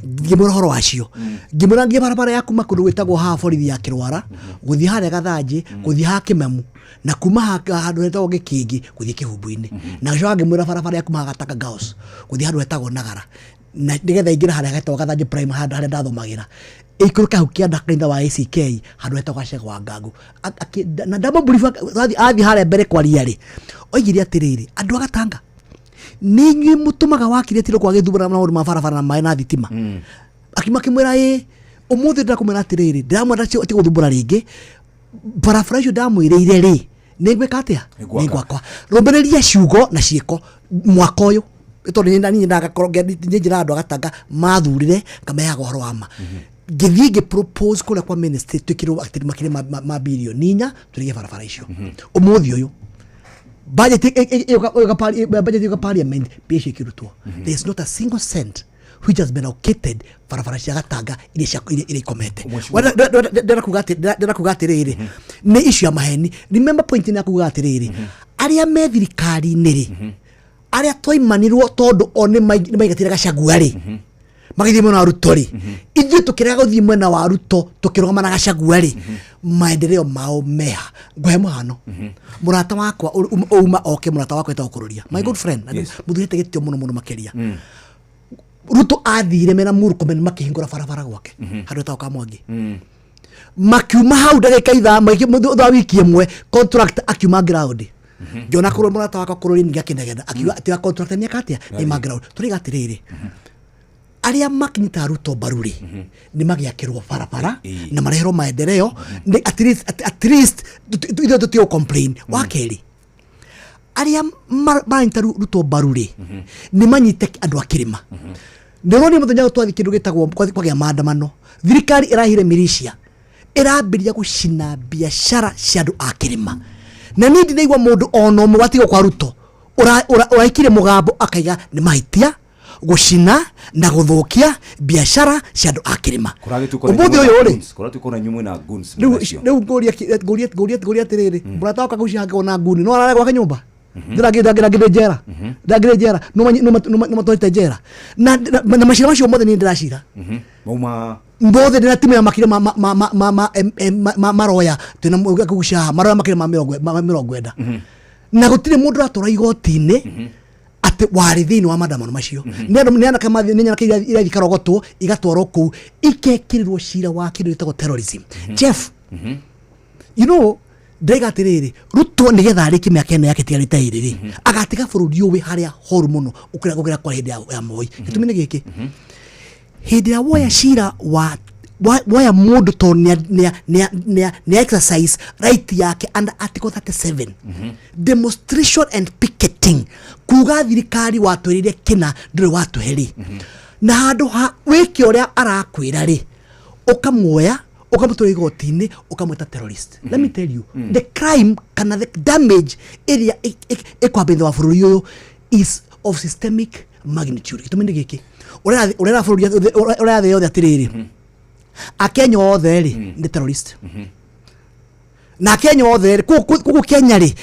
S3: Ngĩmwĩra ũhoro wacio, ngĩmwĩra nginya barabara ya kuma kũndũ gwĩtagwo haha borithi ya Kĩrwara gũthiĩ harĩa Gathanjĩ, gũthiĩ haha Kĩmemu, na kuma handũ hetagwo Gĩkĩngĩ gũthiĩ Kĩhumbu-inĩ. Na ngĩcoka ngĩmwĩra barabara ya kuma haha Gatanga Girls gũthiĩ handũ hetagwo Nagara, na nĩgetha ingĩre harĩa hetagwo Gathanjĩ Prime, handũ harĩa ndathomagĩra, ĩikũrũke hau kĩanda kanitha wa ACK, handũ hetagwo Gacego wa Ngangu. Na ndamũbrief, athiĩ harĩa mbere kwaria rĩ, oigire atĩrĩrĩ, andũ a Gatanga, nĩ inyuĩ mũtũmaga wakiri atirwo kwa gĩthurano na maũndũ ma barabara na maĩ na thitima. Akiuma akĩmwĩra, ĩ ũmũthĩ ndĩrakũmwĩra atĩrĩrĩ, ndĩramwĩra ti gũthumbũra rĩngĩ. Barabara icio ndamwĩrĩire rĩ, nĩ ngwĩka atĩa? Nĩ ngwaka. Rũmĩrĩria ciugo na ciĩko mwaka ũyũ, tondũ niĩ ndagakorwo nĩ njĩra andũ a Gatanga mathurire ngamehaga ũhoro wa ma. Ngĩthiĩ ngĩ propose kũrĩa kwa ministry twĩkĩrwo atĩ makĩria ma birioni 4 tũrĩge barabara icio. Ũmũthĩ ũyũ budget budget ĩũka parliament, mbia icio ikĩrutwo, there is not a single cent which has been allocated barabara cia Gatanga iria ikomete. Ndĩrenda kuga atĩrĩrĩ, nĩ issue ya maheni. Remember, point nĩ ya kuga atĩrĩrĩ, arĩa me thirikari-inĩ rĩ, arĩa twaimanirwo tondũ o nĩ maingatire Gachagua rĩ, magĩthiĩ mwena wa Ruto rĩ, ithuĩ tũkĩrega gũthiĩ mwena wa Ruto, tũkĩrũgama na Gachagua rĩ, maendeleo mao meha? Ngũhe mũhano, mũrata wakwa uma oke, mũrata wakwa etagwo Kũrũria, my good friend, mũthurĩte gĩtĩo mũno mũno makĩria. Ruto athire mena Murkomen makĩhingũra barabara gwake handũ hetagwo Kamwangi. Makiuma hau ndagĩka ithaa thutha wa wiki ĩmwe, contract akiuma ground. Ngĩona kũrũ mũrata wakwa kũrũri ningĩ akĩnegena akiuga atĩ contract nĩ eka atĩa, nĩ ma ground. Tũraiga atĩrĩrĩ, arĩa makinyitaga Ruto mbaru rĩ, nĩ magĩakĩrwo barabara na mareherwo maendeleo. Nĩ at least ithuĩ tũtiũ complain. Wa kerĩ, arĩa maranyita Ruto mbaru rĩ, nĩ manyite andũ a kĩrĩma. Nĩ ũronire mũthenya ũyũ twathiĩ kĩndũ gĩtagwo kwagĩa maandamano, thirikari ĩrahire militia, ĩrambĩrĩria gũcina biacara cia andũ a kĩrĩma. Na niĩ ndinaigua mũndũ ona ũmwe watigwo kwa Ruto ũraikire mũgambo akaiga nĩ mahĩtia gũcina na gũthũkia biacara cia andũ a kĩrĩma. Ũmũthĩ ũyũ rĩ,
S2: Kũratuĩka ona inyuĩ mwĩna goons.
S3: Rĩu
S2: mwĩnacio.
S3: Rĩu ngũria atĩrĩrĩ, mũrata wakwa ngũcia hangĩkorwo na nguni no arare gwake nyũmba? Ndĩrangĩrĩ njera, ndangĩrĩ njera, no matwarĩte njera na macira macio mothe niĩ ndĩracira.
S2: Mauma
S3: Mothe ndĩna timu ya makĩria ma maroya twĩna kũgucia haha, maroya makĩria ma 90, na gũtirĩ mũndũ ũratwarwo igoti-inĩ atĩ warĩ thĩinĩ wa maandamano macio. Nĩ andũ, nĩ anake nĩ nyanake irathiĩ ikarogotwo, igatwarwo kũu, ikekĩrĩrwo cira wa kĩndũ gĩtagwo terrorism. Jeff, ndĩraiga atĩrĩrĩ, Ruto nĩgetha arĩkie mĩaka ĩno yake ĩtigarĩte ĩrĩ rĩ, agatiga bũrũri ũyũ wĩ harĩa horu mũno gũkĩra kwa hĩndĩ ya Moi. Gĩtũmi nĩ gĩkĩ, hĩndĩ ĩrĩa woya cira wa woya mũndũ tondũ nĩa exercise right yake under article 37, demonstration and picketing, kuga thirikari watwĩrĩire kĩna ndũrĩ watũhe rĩ, na handũ ha wĩke ũrĩa arakwĩra rĩ, ũkamuoya ũkamũtwara igoti-inĩ, ũkamwĩta terrorist. Let me tell you, the crime kana the damage ĩrĩa ĩkwambĩrĩria wa bũrũri ũyũ is of systemic magnitude. Gĩtũmi nĩ gĩkĩ, ũrera bũrũri, ũrera thĩ yothe atĩrĩrĩ, Akenya othe rĩ nĩ terrorist, na Akenya othe rĩ kũu Kenya rĩ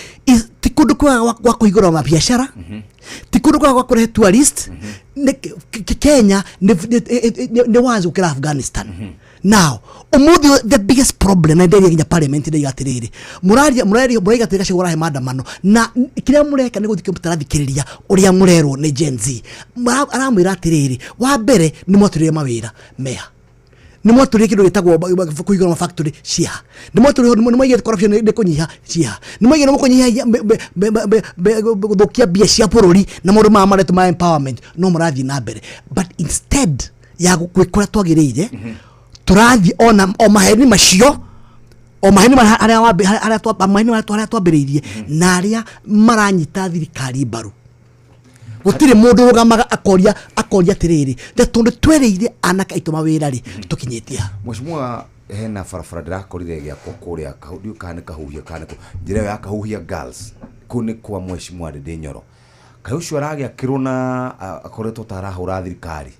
S3: ti kũndũ kwega gwa kũhingũra mabiacara, ti kũndũ kwega gwa kũrehe tourist. Kenya nĩ wazi gũkĩra Afghanistan. Now ũmũthĩ the biggest problem, na nderia nginya parliament, ndaiga atĩrĩrĩ, mũraria mũraria mũraiga atĩ Gachagua ũrahe maandamano, na kĩrĩa mũreka nĩ gũthiĩ mũtarathikĩrĩria ũrĩa mũrerwo nĩ Gen Z. Aramwĩra atĩrĩrĩ, wa mbere nĩ mwatũrĩre mawĩra meha, nĩ mwatũrire kĩndũ gĩtagwo kũhingũra ma factory ciaha, nĩ mwatũrire, nĩ mwaigire corruption nĩ kũnyiha ciaha, nĩ mwaigire nĩ mũkũnyihia gũthũkia mbia cia bũrũri na maũndũ maya maretwo ma empowerment, no mũrathiĩ na mbere. But instead ya gwĩka ũrĩa twagĩrĩire, Tũrathiĩ ona o maheni macio, o maheni marĩa maheni marĩa twambĩrĩirie na arĩa maranyita thirikari mbaru. Gũtirĩ mũndũ ũrũgamaga akoria atĩrĩrĩ, na tondũ twerĩire anake aitũ mawĩra rĩ, tũkinyĩtie ha?
S2: Mheshimiwa, hena barabara ndĩrakorire ĩgĩakwo kũrĩa ndiũĩ kana nĩ Kahuhia kana nĩ kũ, njĩra ĩyo ya Kahuhia Girls, kũu nĩ kwa Mheshimiwa Ndindi Nyoro. Kaĩ ũcio aragĩakĩrwo na akoretwo ta arahũra thirikari?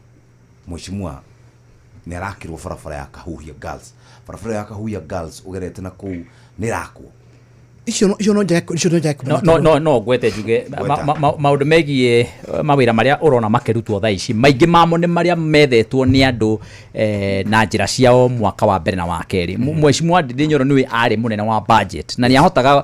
S2: Mheshimiwa nĩ arakĩrwo barabara ya Kahuhia Girls. Barabara ya Kahuhia Girls ũgerete na kũu nĩ ĩrakwo.
S3: Icio no njage
S4: No, no, no, no ngwete njuge
S2: Gweta.
S4: Maũndũ megiĩ mawĩra marĩa ũrona makĩrutwo thaa ici, maingĩ mamo nĩ marĩa methetwo nĩ andũ na njĩra ciao mwaka wa mbere na wa kerĩ. Mheshimiwa Ndindi Nyoro nĩwe arĩ mũnene wa budget na nĩ ahotaga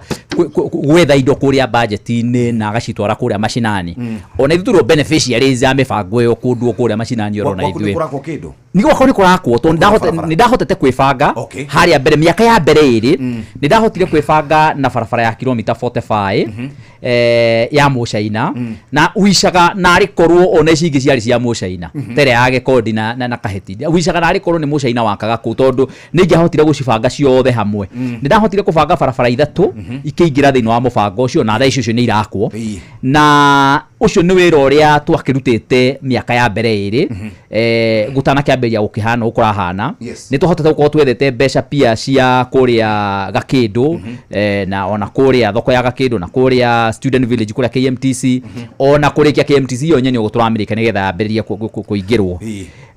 S4: gwetha indo kũrĩa budget-inĩ na agacitwara kũrĩa macinani. Ona ithuĩ tũrĩ beneficiaries ya mĩbango ĩyo kũndũ kũrĩa macinani oro na
S2: Gwaku nĩ
S4: ithuĩ.
S2: kũrakwo kĩndũ?
S4: Nĩ gwakwa nĩ kũrakwo tondũ
S2: Barabara.
S4: nĩ ndahotete kwĩbanga harĩa mbere, mĩaka ya mbere ĩrĩ nĩ ndahotire kwĩbanga na barabara ya kilomita 45 ya Mũcaina, na wicaga narĩ korwo ona ici ingĩ ciarĩ cia Mũcaina, ta ĩrĩa ya Gĩkondi na Kahĩti, wicaga narĩ korwo nĩ Mũcaina wakaga kũu, tondũ nĩ ingĩahotire gũcibanga ciothe hamwe. Nĩ ndahotire kũbanga barabara ithatũ ikĩingĩra thĩinĩ wa mũbango ũcio, na thaa ici ũcio nĩ irakwo, na ũcio nĩ wĩra ũrĩa twakĩrutĩte mĩaka ya mbere ĩrĩ gũtanakĩambĩrĩria gũkĩhana ũũ kũrahana. Nĩ twahotete gũkorwo twethete mbeca pia cia kũrĩa Gakĩndũ, na ona kũrĩa thoko ya Gakĩndũ na kũrĩa Student Village, kũrĩa KMTC, ona kũrĩkia KMTC yo nyene ũguo tũramĩrĩkia nĩgetha yambĩrĩrie kũingĩrwo.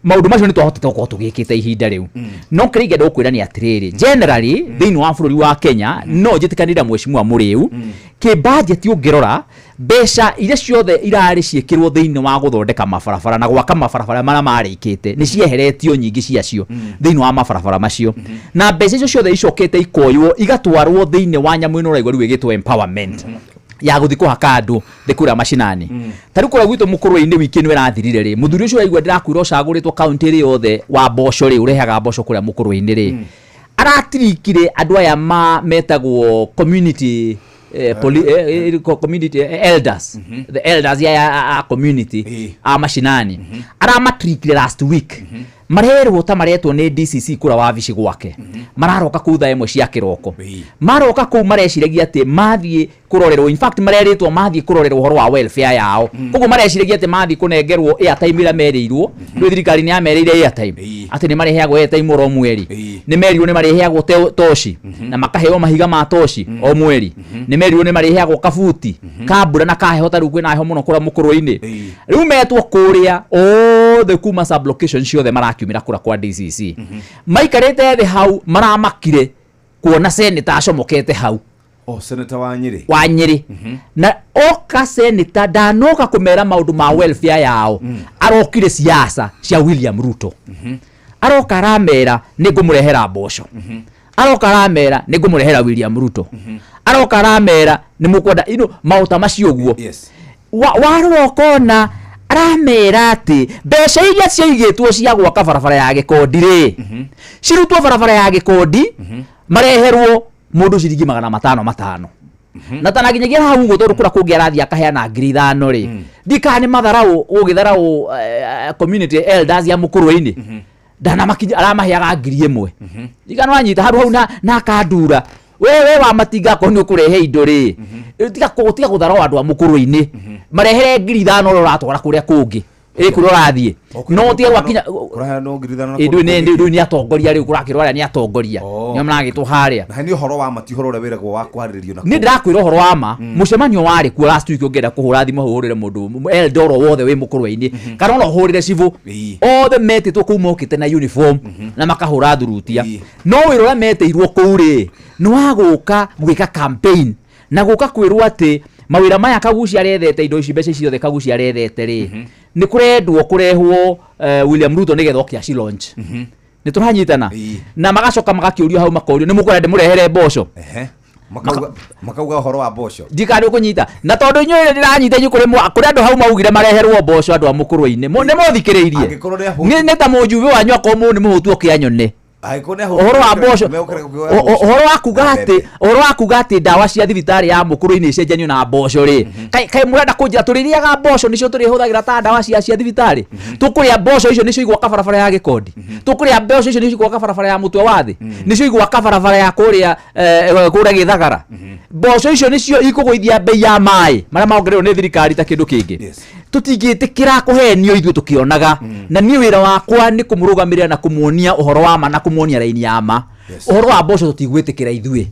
S4: Maũndũ macio nĩ twahotete gũkorwo tũgĩkĩte ihinda rĩu, no kĩrĩa ingĩenda gũkwĩra nĩ atĩrĩrĩ, generally thĩinĩ wa bũrũri wa Kenya, no njĩtĩkanĩre Mheshimiwa Mũrĩu kĩ budget, ũngĩrora mbeca iria ciothe irarĩ ciĩkĩrwo thĩinĩ wa gũthondeka mabarabara na gwaka mabarabara marĩa marĩkĩte, nĩ cieheretio nyingĩ ciacio thĩinĩ wa mabarabara macio, na mbeca icio ciothe icokete ikoywo igatwarwo thĩinĩ wa nyamũ ĩno ũraigua rĩu ĩgĩtwo empowerment, ya gũthiĩ kũhaka andũ thĩ kũrĩa macinani. Ta rĩu kũrĩa gwitũ mũkũrwe-inĩ, wiki ĩno ĩrathirire rĩ, mũthuri ũcio ũraigua ndĩrakwĩra ũcagũrĩtwo kaunti ĩrĩ yothe wa mboco rĩ, ũrehaga mboco kũrĩa mũkũrwe-inĩ rĩ, aratirikire andũ aya ma metagwo community community elders, the elders ya a community a macinani, aramatrikire last week. Marerwo ta maretwo nĩ DCC kũrĩa wabici gwake, mararoka kũu thaa 1 cia kĩroko. Maroka kũu mareciragia atĩ mathiĩ kũrorerwo, in fact marerĩtwo mathiĩ kũrorerwo ũhoro wa welfare yao, koguo mareciragia atĩ mathiĩ kũnengerwo airtime ĩrĩa merĩirwo. Rĩu thirikari nĩ yamerĩire airtime, atĩ nĩ marĩheagwo airtime oro mweri, nĩ merirwo nĩ marĩheagwo toci na makaheo mahiga ma toci o mweri, nĩ merirwo nĩ marĩheagwo kabuti ka mbura na ka heho, ta rĩu kwĩna heho mũno kũrĩa mũkũrũ-inĩ. Rĩu metwo kũrĩa othe kuma sublocation ciothe marakiumĩra kũrĩa kwa DCC, maikarĩte thĩ hau maramakire kuona seneta acomokete hau.
S2: Oh, senator wa Nyĩrĩ.
S4: Wa Nyĩrĩ. Na oka seneta ndanoka kũmera maũndũ ma welfare yao, arokire siasa cia William Ruto. Aroka aramera nĩ ngũmũrehera mboco, aroka aramera nĩ ngũmũrehera William Ruto, aroka aramera nĩ mũkwenda maũta macio ũguo. Warora ũkona aramera atĩ mbeca iria ciaigĩtwo cia gwaka barabara ya Gĩkondi rĩ, cirutwo barabara ya Gĩkondi, mareherwo mũndũ ciringi 500 500, na tana nginyagia hau ũguo, tondũ kũrĩa kũngĩ arathiĩ akaheana 5,000 rĩ, ndikaga nĩ matharaũ gũgĩtharaũ community elders ya mũkũrwe-inĩ ndanamakinya, aramaheaga 1,000. Ndigana wanyita handũ hau na akandura we wa matinga, akorwo nĩ ũkũrehe indo rĩ, tiga gũtharaũ andũ a mũkũrwe-inĩ, marehere 5,000 ũrĩa ũratwara kũrĩa kũngĩ ĩ kũrĩa ũrathiĩ, no tiga gwakinya
S2: Kũraheanwo 5,000 na
S4: Ĩ,
S2: kũndũ
S4: rĩu
S2: kũngĩ.
S4: Rĩu nĩ atongoria, rĩu kũrakĩrwo arĩa nĩ atongoria nĩo maragĩtwo harĩa.
S2: Na nĩ ũhoro wa ma, ti ũhoro ũrĩa wĩragwo wa kwarĩrĩrio na
S4: Nĩ ndĩrakwĩra ũhoro wa ma. Mũcemanio warĩ kuo last week. Ũngĩenda kũhũra thimũ hau ũhũrĩre mũndũ elder oro wothe wĩ mũkũrwe-inĩ, kana ona ũhũrĩre cibũ, othe metĩtwo kũu mokĩte na uniform na makahũra thurutia, no wĩra ũrĩa metĩirwo kũu rĩ, nĩ wa gũka gwĩka campaign na gũka kwĩrwo atĩ mawĩra maya Kagucia arethete, indo ici, mbeca ici ciothe Kagucia arethete rĩ, nĩ kũrendwo kũrehwo William Ruto nĩgetha oke aci launch. Nĩ tũranyitana? Na magacoka magakĩũrio hau, makorio nĩ mũkwenda ndĩmũrehere mboco?
S2: Makauga ũhoro wa mboco.
S4: Ndikana ũkũnyita, na tondũ inyuĩ ndĩranyita inyuĩ kũrĩ andũ hau maugire mareherwo mboco, andũ a mũkũrwe-inĩ nĩ mothikĩrĩirie.
S2: Angĩkorwo nĩ ahũtu.
S4: Nĩ ta mũjumbe wanyu, akorwo mũndũ nĩ mũhũtu oke anyone.
S2: Angĩkorwo nĩ
S4: Ũhoro wa mboco,
S2: megũkĩra kuoya mboco.
S4: Ũhoro wa kuga
S2: Na
S4: atĩ
S2: mbembe.
S4: Ũhoro wa kuga atĩ ndawa cia thibitarĩ ya mũkũrũ-inĩ icenjanio na mboco rĩ, kaĩ mũrenda kũnjĩra tũrĩrĩaga mboco nĩcio tũrĩhũthagĩra ta ndawa cia thibitarĩ? Tũkũrĩa mboco icio nĩcio igwaka barabara ya Gĩkondi, tũkũrĩa mboco icio nĩcio igwaka barabara ya Mũtwe wa Thĩ, nĩcio igwaka barabara ya kũrĩa Gĩthagara? Mboco icio nĩcio ikũgũithia mbei ya maĩ marĩa maongereirwo nĩ thirikari ta kĩndũ kĩngĩ. Tũtingĩtĩkĩra kũhenio ithuĩ tũkĩonaga, na niĩ wĩra wakwa nĩ kũmũrũgamĩrĩra na kũmuonia ũhoro wa ma na kũmuonia raini ya ma. Ũhoro wa mboco tũtigwĩtĩkĩra ithuĩ.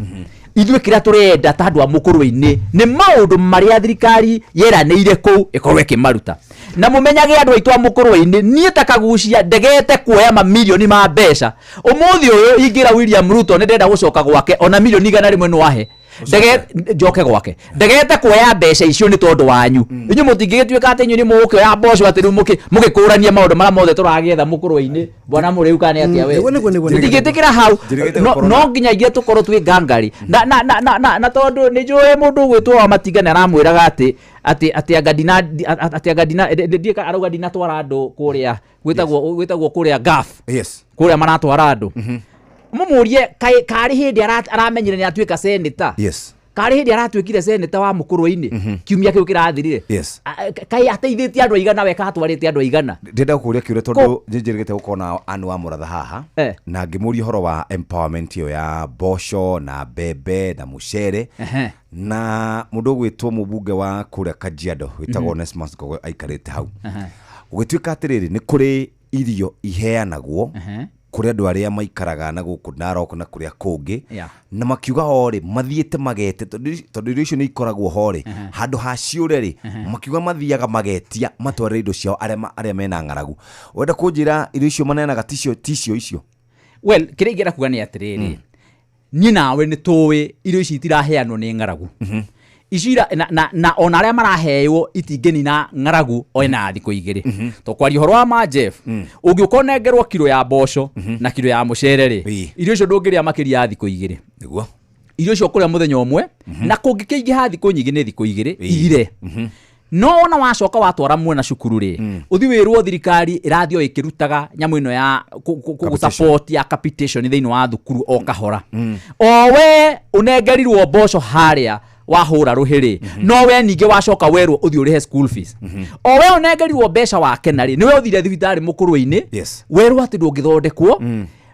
S4: Ithuĩ kĩrĩa tũrenda ta andũ a mũkũrũ-inĩ nĩ maũndũ marĩa thirikari yeranĩire kũu ĩkorwo ĩkĩmaruta. Na mũmenyage andũ aitũ a mũkũrũ-inĩ, niĩ ta Kagucia ndegete kuoya mamirioni ma mbeca. Ũmũthĩ ũyũ ingĩra William Ruto nĩ ndĩrenda gũcoka gwake, ona milioni 100 no ahe. Ndege njoke gwake, ndegete kuoya mbeca icio nĩ tondũ wanyu. Inyuĩ mũtingĩgĩtuĩka atĩ inyuĩ nĩ mũgũkĩoya mboco atĩ rĩu mũgĩkũranie maũndũ marĩa mothe tũragĩetha mũkũrũ-inĩ. Bwana mũrĩu kana nĩ atĩa we?
S3: Nĩguo, nĩguo, nĩguo, nĩguo.
S4: Tũtingĩtĩkĩra hau.
S2: Njĩrĩgĩte gũkorwo
S4: No
S2: na-
S4: nginya ithuĩ tũkorwo twĩ ngangari na tondũ nĩ njũĩ mũndũ ũgwĩtwo wa Matinga nĩ aramwĩraga atĩ anga ndina, atĩ anga ndina, ndiĩ arauga ndinatwara andũ kũrĩa gwĩtagwo kũrĩa Gulf. Kũrĩa maratwara andũ. Mũmũrie kaĩ karĩ hĩndĩ aramenyire nĩ atuĩka senator. Karĩ hĩndĩ aratuĩkire senator wa mũkũrũ-inĩ kiumia kĩu kĩrathirire. Kaĩ ateithĩtie andũ aigana we katwarĩte andũ aigana?
S2: Ndĩrenda gũkũria kĩũria tondũ njĩrĩgĩte gũkorwo na Anne wa Mũratha haha na ngĩmũria ũhoro wa empowerment ĩyo ya mboco na mbembe na mũcere, na mũndũ ũgwĩtwo mũmbunge wa kũrĩa Kajiado wĩtagwo Onesmus Ngogoyo aikarĩte hau. Gũgĩtuĩka atĩrĩrĩ, nĩ kũrĩ irio iheanagwo kũrĩ andũ arĩa maikaraga na gũkũ Narok na kũrĩa kũngĩ, na makiuga o rĩ mathiĩte magete tondũ irio icio nĩ ikoragwo ho rĩ, handũ ha ciũre rĩ, makiuga mathiaga magetia matwarĩre indo ciao arĩa mena ng'aragu. Wenda kũnjĩra irio icio maneanaga ticio icio?
S4: Well, kĩrĩa ingĩenda kuga nĩ atĩrĩrĩ, niĩ nawe nĩ tũĩ irio ici itiraheanwo nĩ ng'aragu ici na ona arĩa maraheo itingĩnina ng'aragu ona thikũ 2. To kwaria ũhoro wa ma, Jeff, ũngĩũka ũnengerwo kiro ya mboco na kiro ya mũcere rĩ, irio icio ndũngĩrĩa makĩria ya thikũ 2. Irio icio ũkũrĩa mũthenya ũmwe, na kũngĩkĩingĩha thikũ nyingĩ nĩ thikũ 2 ithire. No ona wacoka watwara mwena cukuru rĩ, ũthi wĩrwo thirikari ĩrathiĩ o ĩkĩrutaga nyamũ ĩno ya gũ-support ya capitation thĩinĩ wa thukuru o kahora. O we ũnengerirwo mboco harĩa wahũra rũhĩ rĩ, no we ningĩ wacoka werwo ũthiĩ ũrĩhe school fees. O we ũnengerirwo mbeca wakena rĩ, nĩwe ũthire thibitarĩ mũkũrũ-inĩ werwo atĩ ndũngĩthondekwo.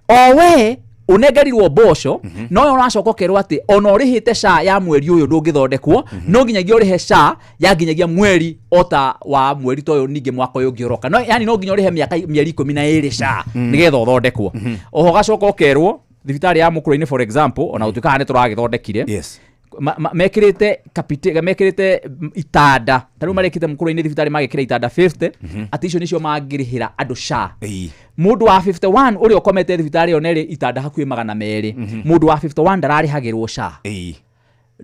S4: O we ũnengerirwo mboco, no we ũracoka ũkerwo atĩ ona ũrĩhĩte SHA ya mweri ũyũ ndũngĩthondekwo, no nginyagia ũrĩhe SHA ya nginyagia mweri ota wa mweri ta ũyũ ningĩ mwaka ũyũ ũngĩ ũroka. No yani no nginya ũrĩhe mĩeri 12 SHA nĩgetha ũthondekwo. Oho ũgacoka ũkerwo thibitarĩ ya mũkũrũ-inĩ, for example, ona gũtuĩka nĩ tũragĩthondekire, mekĩrĩte mekĩrĩte itanda ta rĩu marekĩte mũkũrũ-inĩ thibitarĩ magĩkĩra itanda 50, atĩ icio nĩcio mangĩrĩhĩra andũ SHA. Mũndũ wa 51 ũrĩa ũkomete thibitarĩ ĩyo nerĩ itanda hakuhĩ 200, mũndũ wa 51 ndararĩhagĩrwo SHA.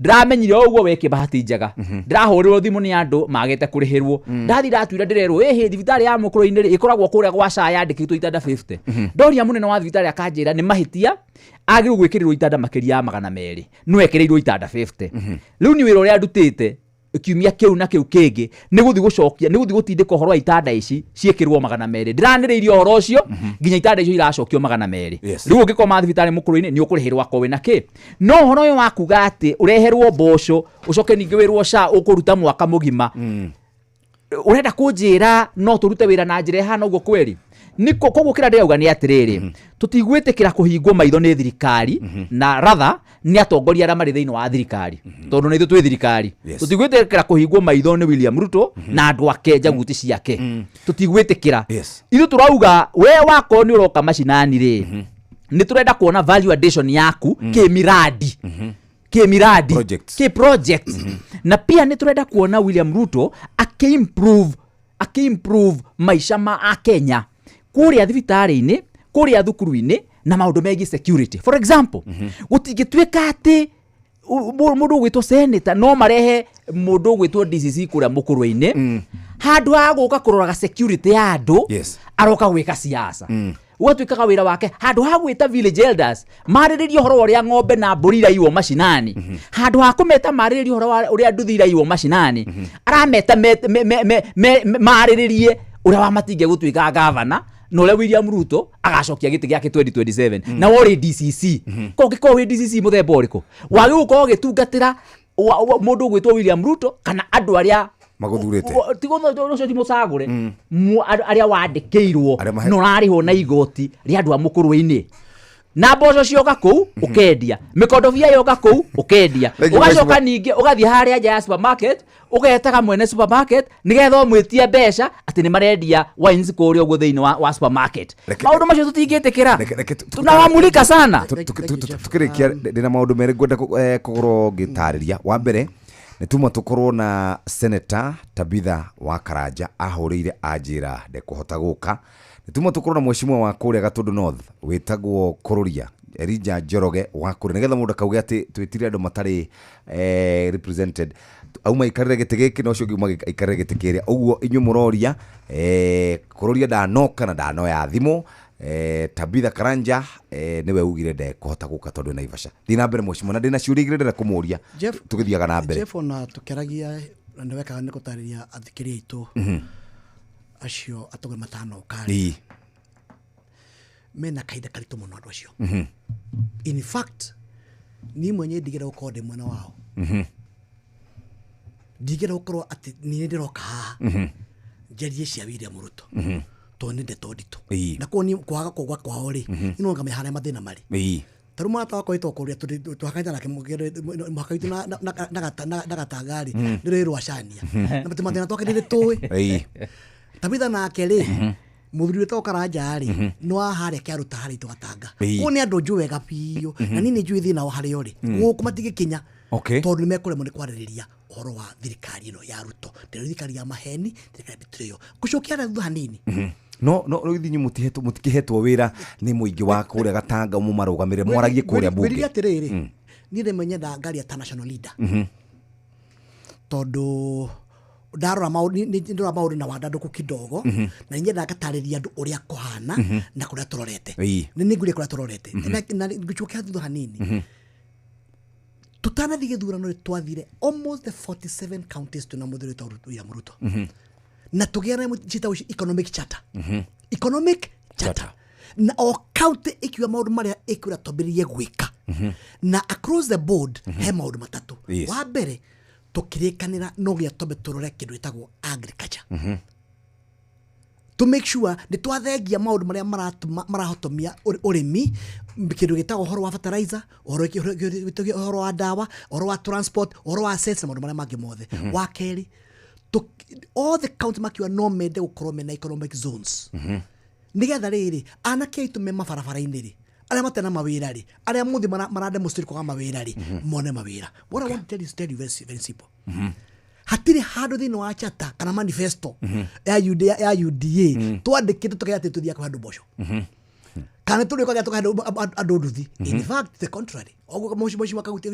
S4: Ndĩramenyire o ũguo weke bahati njega ndĩrahũrĩrwo thimũ nĩ andũ magĩte kũrĩhĩrwo. Ndathi ndatuira ndĩrerwo ĩhĩ thibitarĩ ya mũkũrũ-inĩ rĩ ĩkoragwo kũrĩa gwa SHA yandĩkĩtwo itanda 50. Ndoria mũnene wa thibitarĩ akanjĩra nĩ mahĩtia, agĩrĩirwo gwĩkĩrĩrwo itanda makĩria ya 200, no ekĩrĩirwo itanda 50. Rĩu nĩ wĩra ũrĩa ndutĩte kiumia kĩu na kĩu kĩngĩ nĩ gũthiĩ gũcokia, nĩ gũthiĩ gũtindĩka ũhoro wa itanda ici ciĩkĩrwo 200. Ndĩranĩrĩirie ũhoro ũcio nginya itanda icio iracokio 200. Rĩu ũngĩkoma thibitarĩ mũkũrũ-inĩ nĩ ũkũrĩhĩrwo akorwo wĩna kĩ. No ũhoro ũyũ wa kuga atĩ ũreherwo mboco ũcoke ningĩ wĩrwo SHA ũkũruta mwaka mũgima, ũrenda kũnjĩra no tũrute wĩra na njĩra ĩhana ũguo kweri? Niko koguo kĩrĩa ndĩrauga nĩ atĩrĩrĩ, tũtigwĩtĩkĩra kũhingwo maitho nĩ thirikari, na rather nĩ atongoria arĩa marĩ thĩinĩ wa thirikari, tondũ nĩ ithuĩ twĩ thirikari. Tũtigwĩtĩkĩra kũhingwo maitho nĩ William Ruto na andũ ake njaguti ciake. Tũtigwĩtĩkĩra. Ithuĩ tũrauga we wakorwo nĩ ũroka macinani rĩ, nĩ tũrenda kuona value addition yaku kĩmiradi, kĩmiradi,
S2: Projects.
S4: kĩ projects. Na pia nĩ tũrenda kuona William Ruto akĩ-improve maica ma akenya kũrĩa thibitarĩ-inĩ, kũrĩa thukuru-inĩ, na maũndũ megiĩ security. For example, gũtingĩtuĩka atĩ mũndũ ũgwĩtwo senator no marehe mũndũ ũgwĩtwo DCC kũrĩa mũkũrũ-inĩ, handũ ha gũka kũroraga security ya andũ, aroka gwĩka siasa. Ũgatuĩkaga wĩra wake handũ ha gwĩta village elders marĩrĩrie ũhoro wa ũrĩa ng'ombe na mbũri iraiyo macinani, handũ ha kũmeta marĩrĩrie ũhoro wa ũrĩa nduthi iraiyo macinani, arameta marĩrĩrie ũrĩa wa Matinga gũtuĩka gavana. Na ũrĩa William Ruto agacokia gĩtĩ gĩake 2027 na worĩ DCC ko ũngĩkorwo wĩ DCC mũthemba ũrĩkũ wagĩ gũkorwo ũgĩtungatĩra mũndũ ũgwĩtwo William Ruto kana andũ arĩa
S2: maguthurite
S4: ũcio ti mũcagũre, arĩa wandĩkĩirwo na ũrarĩhwo na igoti rĩa andũ a mũkũrwe-inĩ, na mboco cioka kũu ũkendia, mĩkondobia yoka kũu ũkendia, ũgacoka ningĩ ũgathiĩ harĩa nja ya supermarket ũgetaga mwene supermarket nĩgetha ũmwĩtie mbeca atĩ nĩ marendia wines kũrĩa ũguo thĩinĩ wa supermarket. Maũndũ macio tũtingĩtĩkĩra, tunawamulika sana.
S2: Tukĩrĩkia, ndĩna maũndũ merĩ ngwenda kũgorwo ngĩtarĩria. Wa mbere nĩ tuma tũkorwo na Senator Tabitha wa Karanja ahũrĩire anjĩra ndekũhota gũka. Nĩ tuma tũkorwo na mheshimiwa wa kũrĩa Gatundu North wĩtagwo Kũrũria Elijah Njoroge wa kũrĩa, nĩgetha mũndũ akauge atĩ twĩtire andũ matarĩ represented, auma aikarĩre gĩtĩ gĩkĩ na ũcio ũngĩ auma aikarĩre gĩtĩ kĩrĩa. Ũguo inyuĩ mũroria Kũrũria ndanoka na ndanoya thimũ. Tabitha Karanja nĩwe ugire ndekũhota gũka tondũ Naivasha. Thiĩ na mbere mheshimiwa, na ndĩna ciũria igĩrĩ ndĩrenda kũmũria tũgĩthiaga na mbere.
S3: Jeff, ona tũkĩaragia na nĩ wekaga nĩ gũtarĩria athikĩrĩria aitũ acio atongoria matanoka rĩ, mena kahinda karitũ mũno andũ acio. In fact, niĩ mwenyewe ndigĩra gũkorwo ndĩ mwena wao, ndigĩra gũkorwo atĩ niĩ ndĩroka haha njarie cia William Ruto tondũ nĩ ndeto nditũ, na koguo niĩ kwaga kũgwa kwao rĩ, niĩ no ngamenya harĩa mathĩna marĩ. Ta rĩu mũrata wakwa wĩtagwo Kũrĩa, tũhakanĩte nake mũhaka witũ na Gatanga rĩ, nĩ rũĩ rwa Cania, na mathĩna twake nĩ tũĩ. Tabitha nake rĩ, mũthuri wĩtagwo Karanja rĩ, nĩ wa harĩa kĩaruta harĩa itũ Gatanga. Koguo nĩ andũ njũĩ wega biũ, na niĩ nĩ njũĩ thĩna wa harĩa ũrĩ gũkũ matingĩkinya tondũ nĩ mekũremwo nĩ kwarĩrĩria ũhoro wa thirikari ĩno ya Ruto. Ndĩrĩ thirikari ya maheni, thirikari ya betrayal. Gũcokia na thutha hanini,
S2: No ithuĩ mũtikĩhetwo wĩra nĩ mũingĩ wa kũrĩa Gatanga mũmarũgamĩrĩre mwaragie kũrĩa bunge.
S3: Ngwĩrire atĩrĩrĩ, niĩ rĩmwe nyendaga ngaria ta national leader, tondũ ndarora maũndũ maũndũ na wandandũku kidogo, na nĩ nyendaga ngatarĩria andũ ũrĩa kũhana na kũrĩa tũrorete. Nĩ nĩngũria kũrĩa tũrorete na ngũcokia thutha hanini. Tũtanathiĩ gĩthurano twathire almost the 47 counties twĩna mũthuri wĩtagwo William Ruto, na tũgĩa na ciĩtagwo economic charter. Economic charter, na o county ĩkiuga maũndũ marĩa ĩkwĩra twambĩrĩrie gwĩka, na across the board he maũndũ matatũ. Wa mbere tũkĩrĩkanĩra no nginya twambe tũrore kĩndũ gĩtagwo agriculture, to make sure nĩ twathengia maũndũ marĩa marahotomia ũrĩmi, kĩndũ gĩtagwo ũhoro wa fertilizer, ũhoro wa ndawa, ũhoro wa transport, ũhoro wa assets na maũndũ marĩa mangĩ mothe. Wa kerĩ, all the county makiuga no mende gũkorwo mena economic zones, nĩgetha rĩrĩ anake aitũ me mabarabara-inĩ rĩ, arĩa matarĩ na mawĩra rĩ, arĩa mũthĩ marademonstrate kwaga mawĩra rĩ, mone mawĩra. What I want to tell you is tell you very, very simple. Hatirĩ handũ thĩinĩ wa charter kana manifesto ya UDA twandĩkĩte tũkauga atĩ tũthiaga kũhe andũ mboco kana tũrĩũkaga tũkahe andũ nduthi. In fact, the contrary, ũguo mheshimiwa Kaguti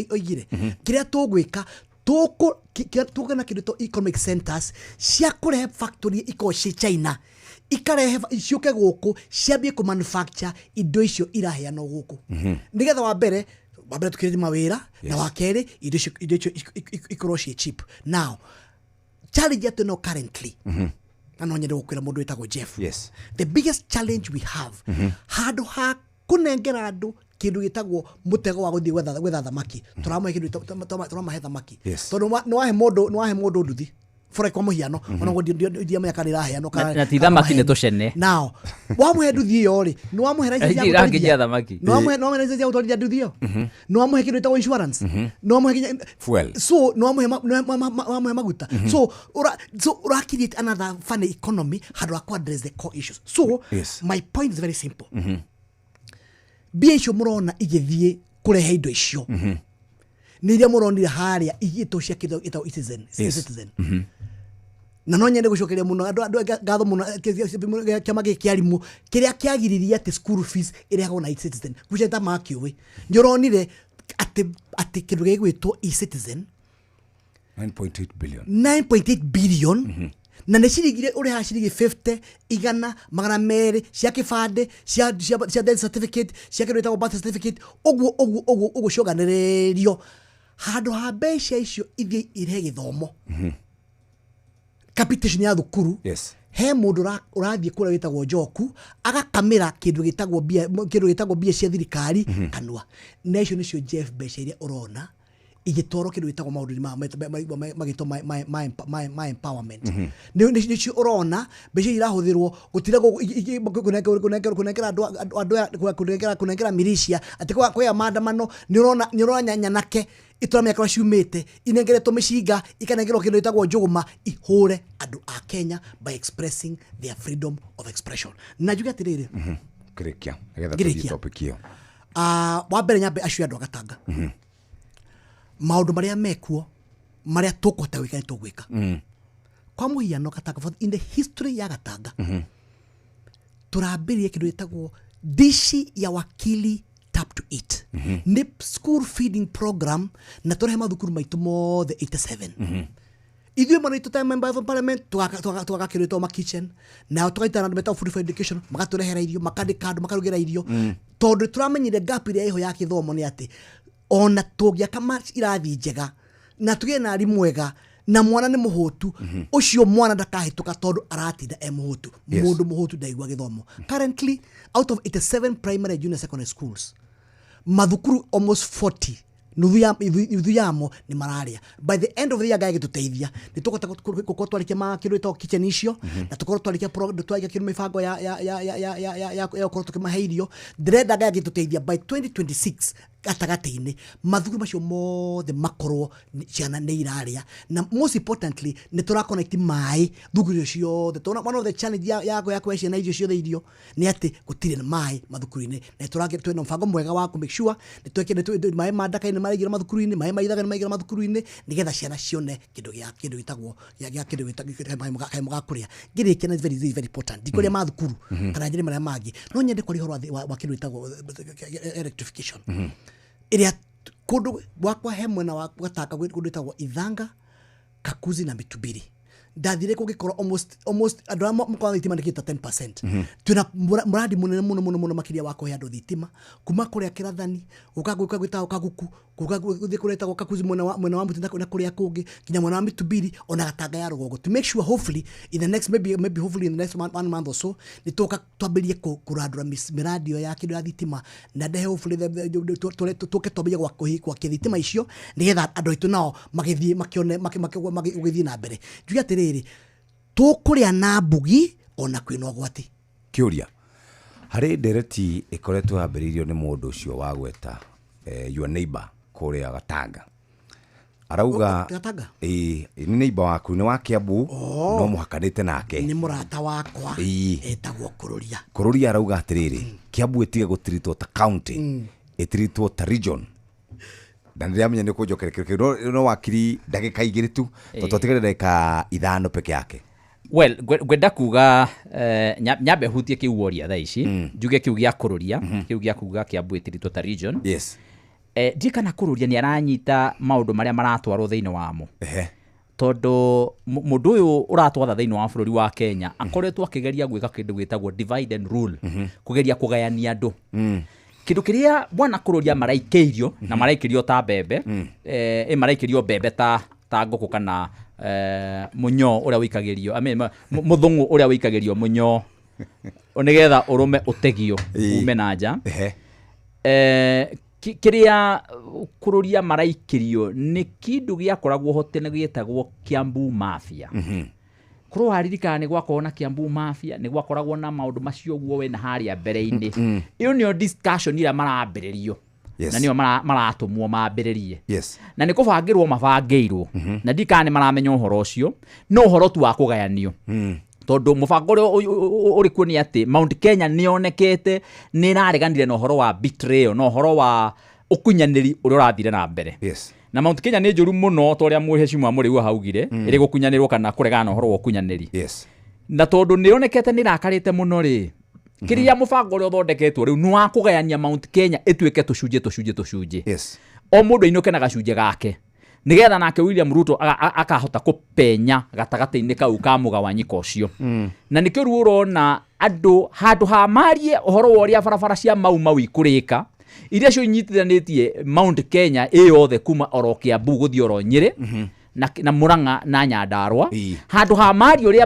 S3: oigire, kĩrĩa tũgwĩka tũgũka na kĩndũ economic centers cia kũrehe factory ikorwo ciĩ China, ikarehe ciũke gũkũ ciambie kũ manufacture indo icio iraheanwo gũkũ, nĩgetha wa mbere tũkĩrĩrie mawĩra, na wa kerĩ indo icio ikorwo ciĩ cheap. Now challenge yetu no currently, na no nyende gũkwĩra mũndũ wĩtagwo Jeff, the biggest challenge we have, handũ ha kũnengera andũ kĩndũ gĩtagwo mũtego wa gũthiĩ gwetha thamaki, tũramahe kĩndũ tũramahe thamaki, tondũ nĩ wahe mũndũ nduthi for kwa mũhiano, ona ndiamenya kana ĩraheanwo kana
S4: na ti thamaki nĩ tũcene.
S3: Now wamũhe nduthi ĩyo rĩ, nĩ wamũhe license ya gũtwarithia
S4: thamaki,
S3: nĩ wamũhe license ya gũtwarithia nduthi ĩyo, nĩ wamũhe kĩndũ gĩtagwo insurance, nĩ wamũhe nginya
S2: fuel,
S3: so nĩ wamũhe maguta. So ura create another funny economy handũ ha ku address the core issues. So my point is very simple. Mbia icio mũrona igĩthiĩ kũrehe indo icio nĩ iria mũronire harĩa igĩtwo cia kĩndũ gĩtagwo e-citizen. Na no nyende gũcokeria mũno andũ ngatho mũno kĩama gĩkĩ kĩa arimũ kĩrĩa kĩagiririe atĩ school fees ĩrehagwo na e-citizen. Kuca ta makĩũĩ nĩ ũronire atĩ kĩndũ gĩgwĩtwo e-citizen
S2: 9.8 billion
S3: 9.8 billion na nĩ ciringi ũrĩhaga ciringi 50 igana magana merĩ cia kĩbandĩ, cia death certificate, cia kĩndũ gĩtagwo birth certificate, ũguo ũguo ũguo ũguo cionganĩrĩrio handũ ha mbeca icio ithiĩ irehe gĩthomo. Capitation ya thukuru. He mũndũ ũrathiĩ kũrĩa wĩtagwo Njoku agakamĩra kĩndũ gĩtagwo mbia, kĩndũ gĩtagwo mbia cia thirikari kanua, na icio nĩcio Jeff mbeca iria ũrona igĩtwarwo kĩndũ gĩtagwo maũndũ magĩtwo ma empowerment. Nĩcio ũrona mbeca iria irahũthĩrwo gũtira kũnengera andũ aya, kũnengera militia atĩ kwĩa maandamano. Nĩ ũrona nyanake itũramenya kũrĩa ciumĩte inengeretwo mĩcinga, ikanengerwo kĩndũ gĩtagwo njũgũma ihũre andũ a Kenya by expressing their freedom of expression. Na njuge atĩrĩrĩ,
S2: Kĩrĩkia nĩgetha
S3: Ngĩrĩkia.
S2: tũthiĩ topic ĩyo.
S3: Ah, wa mbere nyambe acio andũ a Gatanga, maũndũ marĩa mekuo marĩa tũkũhota gwĩka nĩ tũgwĩka. Kwa mũhiano, Gatanga, in the history ya Gatanga, tũrambĩrĩria kĩndũ gĩtagwo Dishi ya Wakili Tap to Eat. Nĩ school feeding program, na tũrehe mathukuru maitũ mothe 87. Ithuĩ mwana itũ ta member of parliament tũgaka kĩndũ gĩtagwo kitchen, nao tũgaitana andũ metagwo Food for Education, magatũrehera irio, makandĩka andũ makarugĩra irio, tondũ tũramenyire gap ĩrĩa ĩho ya gĩthomo nĩ atĩ ona tũngĩaka irathi njega na tũgĩe na arimũ ega na mwana nĩ mũhũtu, ũcio mwana ndakahĩtũka tondũ aratinda e mũhũtu. Mũndũ mũhũtu ndaigua gĩthomo. Currently, out of 87 primary and junior secondary schools, mathukuru almost 40, nuthu yamo nĩ mararĩa. By the end of the year, Ngai agĩtũteithia, nĩ tũkũhota gũkorwo twarĩkia ma kĩndũ gĩtagwo kitchen icio, na tũkorwo twarĩkia twarĩkia kĩndũ mĩbango ya gũkorwo tũkĩmahe irio. Ndĩrenda Ngai agĩtũteithia, by 2026 gatagatĩ-inĩ, mathukuru macio mothe makorwo ciana nĩ irarĩa, na most importantly nĩ tũra connect maĩ thukuru icio ciothe, tondũ one of the challenge ya kũhe ciana irio ciothe irio nĩ atĩ gũtirĩ na maĩ mathukuru-inĩ. Na twĩna mũbango mwega wa kũ make sure nĩ twekire maĩ ma ndaka-inĩ maraingĩra mathukuru-inĩ, maĩ ma ithaga nĩ maingĩra mathukuru-inĩ, nĩgetha ciana cione kĩndũ gĩa kĩndũ gĩtagwo gĩa kĩndũ gĩtagwo kanyamũ ga kũrĩa. Ngĩrĩkia, na very very very important, ndikũrĩa ma thukuru kana njĩra marĩa mangĩ, no nyende kwaria ũhoro wa kĩndũ gĩtagwo electrification, ĩrĩa kũndũ gwakwa he mwena wa Gatanga kũndũ gwĩtagwo Ithanga, Kakuzi na Mitubiri. Ndathire kũngĩkorwo almost andũ arĩa makoragwo thitima nĩ kĩndũ ta 10%. Twĩna mũradi mũnene mũno mũno mũno makĩria wa kũhe andũ thitima kuma kũrĩa Kĩrathani, gũka gũka gwĩtagwo Kaguku, gũka gũthiĩ kũrĩa gwĩtagwo Kakuzi, mwena wa Mũtĩ na kũrĩa kũngĩ nginya mwena wa Mitubiri ona Gatanga ya rũgongo, to make sure hopefully in the next maybe hopefully in the next one month or so nĩ tũka twambĩrĩrie kũrandũra mĩradi ĩyo ya kĩndũ ya thitima, na ndehe hopefully tũke twambĩrĩrie gwakia thitima icio, nĩgetha andũ aitũ nao magĩthiĩ makĩone ũgĩthiĩ na mbere. Njuge atĩrĩrĩ, tũkũrĩa na mbugi ona kwĩna ũgwati.
S2: Kĩũria harĩ ndereti ĩkoretwo yambĩrĩirio nĩ mũndũ ũcio wagweta, your neighbor kũrĩa Gatanga, arauga
S3: Gatanga?
S2: Ĩĩ, nĩ neighbor waku, nĩ wa Kiambu, no mũhakanĩte nake.
S3: Nĩ mũrata wakwa. Etagwo Kũrũria.
S2: Kũrũria arauga atĩrĩrĩ, Kiambu ĩtige gũtiritwo ta county, ĩtiritwo ta region, na nĩ ndĩramenya nĩ ũkũnjokeria kĩndũ kĩu, no wakiri ndagĩka 2 tu, tondũ twatigarire ndagĩka 5 peke yake.
S4: Well, ngwenda kuga nyambe hutie kĩu woria thaa ici, njuge kĩu gĩa kũrũria, kĩu gĩa kuga Kiambu ĩtiritwo ta region. Ndiĩ kana kũrũria nĩ aranyita maũndũ marĩa maratwarwo thĩinĩ wamo, tondũ mũndũ ũyũ ũratwatha thĩinĩ wa bũrũri wa Kenya akoretwo akĩgeria gwĩka kĩndũ gĩtagwo divide and rule, kũgeria kũgayania andũ. Kĩndũ kĩrĩa bwana kũrũria maraikĩirio na maraikĩrio ta mbembe, maraikĩrio mbembe ta ngũkũ kana mũnyoo ũrĩa wĩikagĩrio, I mean, mũthũng'ũ ũrĩa wĩikagĩrio mũnyoo nĩgetha ũrũme ũtegio ume na nja. Kĩrĩa kũrũria maraikĩrio nĩ kĩndũ gĩakoragwo ho tene gĩtagwo Kiambu Mafia. Korwo waririkana, nĩ gwakoragwo na Kiambu Mafia, nĩ gwakoragwo na maũndũ macio ũguo wena harĩa mbere-inĩ. Ĩyo nĩyo discussion ĩrĩa marambĩrĩrio, na nĩyo maratũmwo mambĩrĩrie, na nĩ kũbangĩrwo mabangĩirwo, na ndikana nĩ maramenya ũhoro ũcio, no ũhoro tu wa kũgayanio, tondũ mũbango ũrĩa ũrĩ kuo nĩ atĩ Mount Kenya nĩ yonekete nĩ ĩrareganire na ũhoro wa betrayal na ũhoro wa ũkunyanĩri ũrĩa ũrathire na mbere. Na Mount Kenya nĩ njũru mũno, ta ũrĩa mũhecimwa Mũrĩu haugire, ĩrĩ gũkunyanĩrwo kana kũregana na ũhoro wa ũkunyanĩri. Na tondũ nĩ yonekete nĩ ĩrakarĩte mũno rĩ, kĩrĩa mũbango ũrĩa ũthondeketwo rĩu nĩ wa kũgayania Mount Kenya ĩtuĩke tũcunjĩ tũcunjĩ tũcunjĩ, o mũndũ ainũke na gacunjĩ gake, nĩgetha nake William Ruto akahota kũpenya gatagatĩ-inĩ kau ka mũgawanyiko ũcio. Na nĩkĩo rĩu ũrona andũ handũ ha marie ũhoro wa ũrĩa barabara cia Mau Mau ikũrĩka, iria cio inyitithanĩtie Mount Kenya ĩ yothe kuma oro Kiambu gũthiĩ oro Nyĩrĩ. na Murang'a na Nyandarua handũ ha mario ũrĩa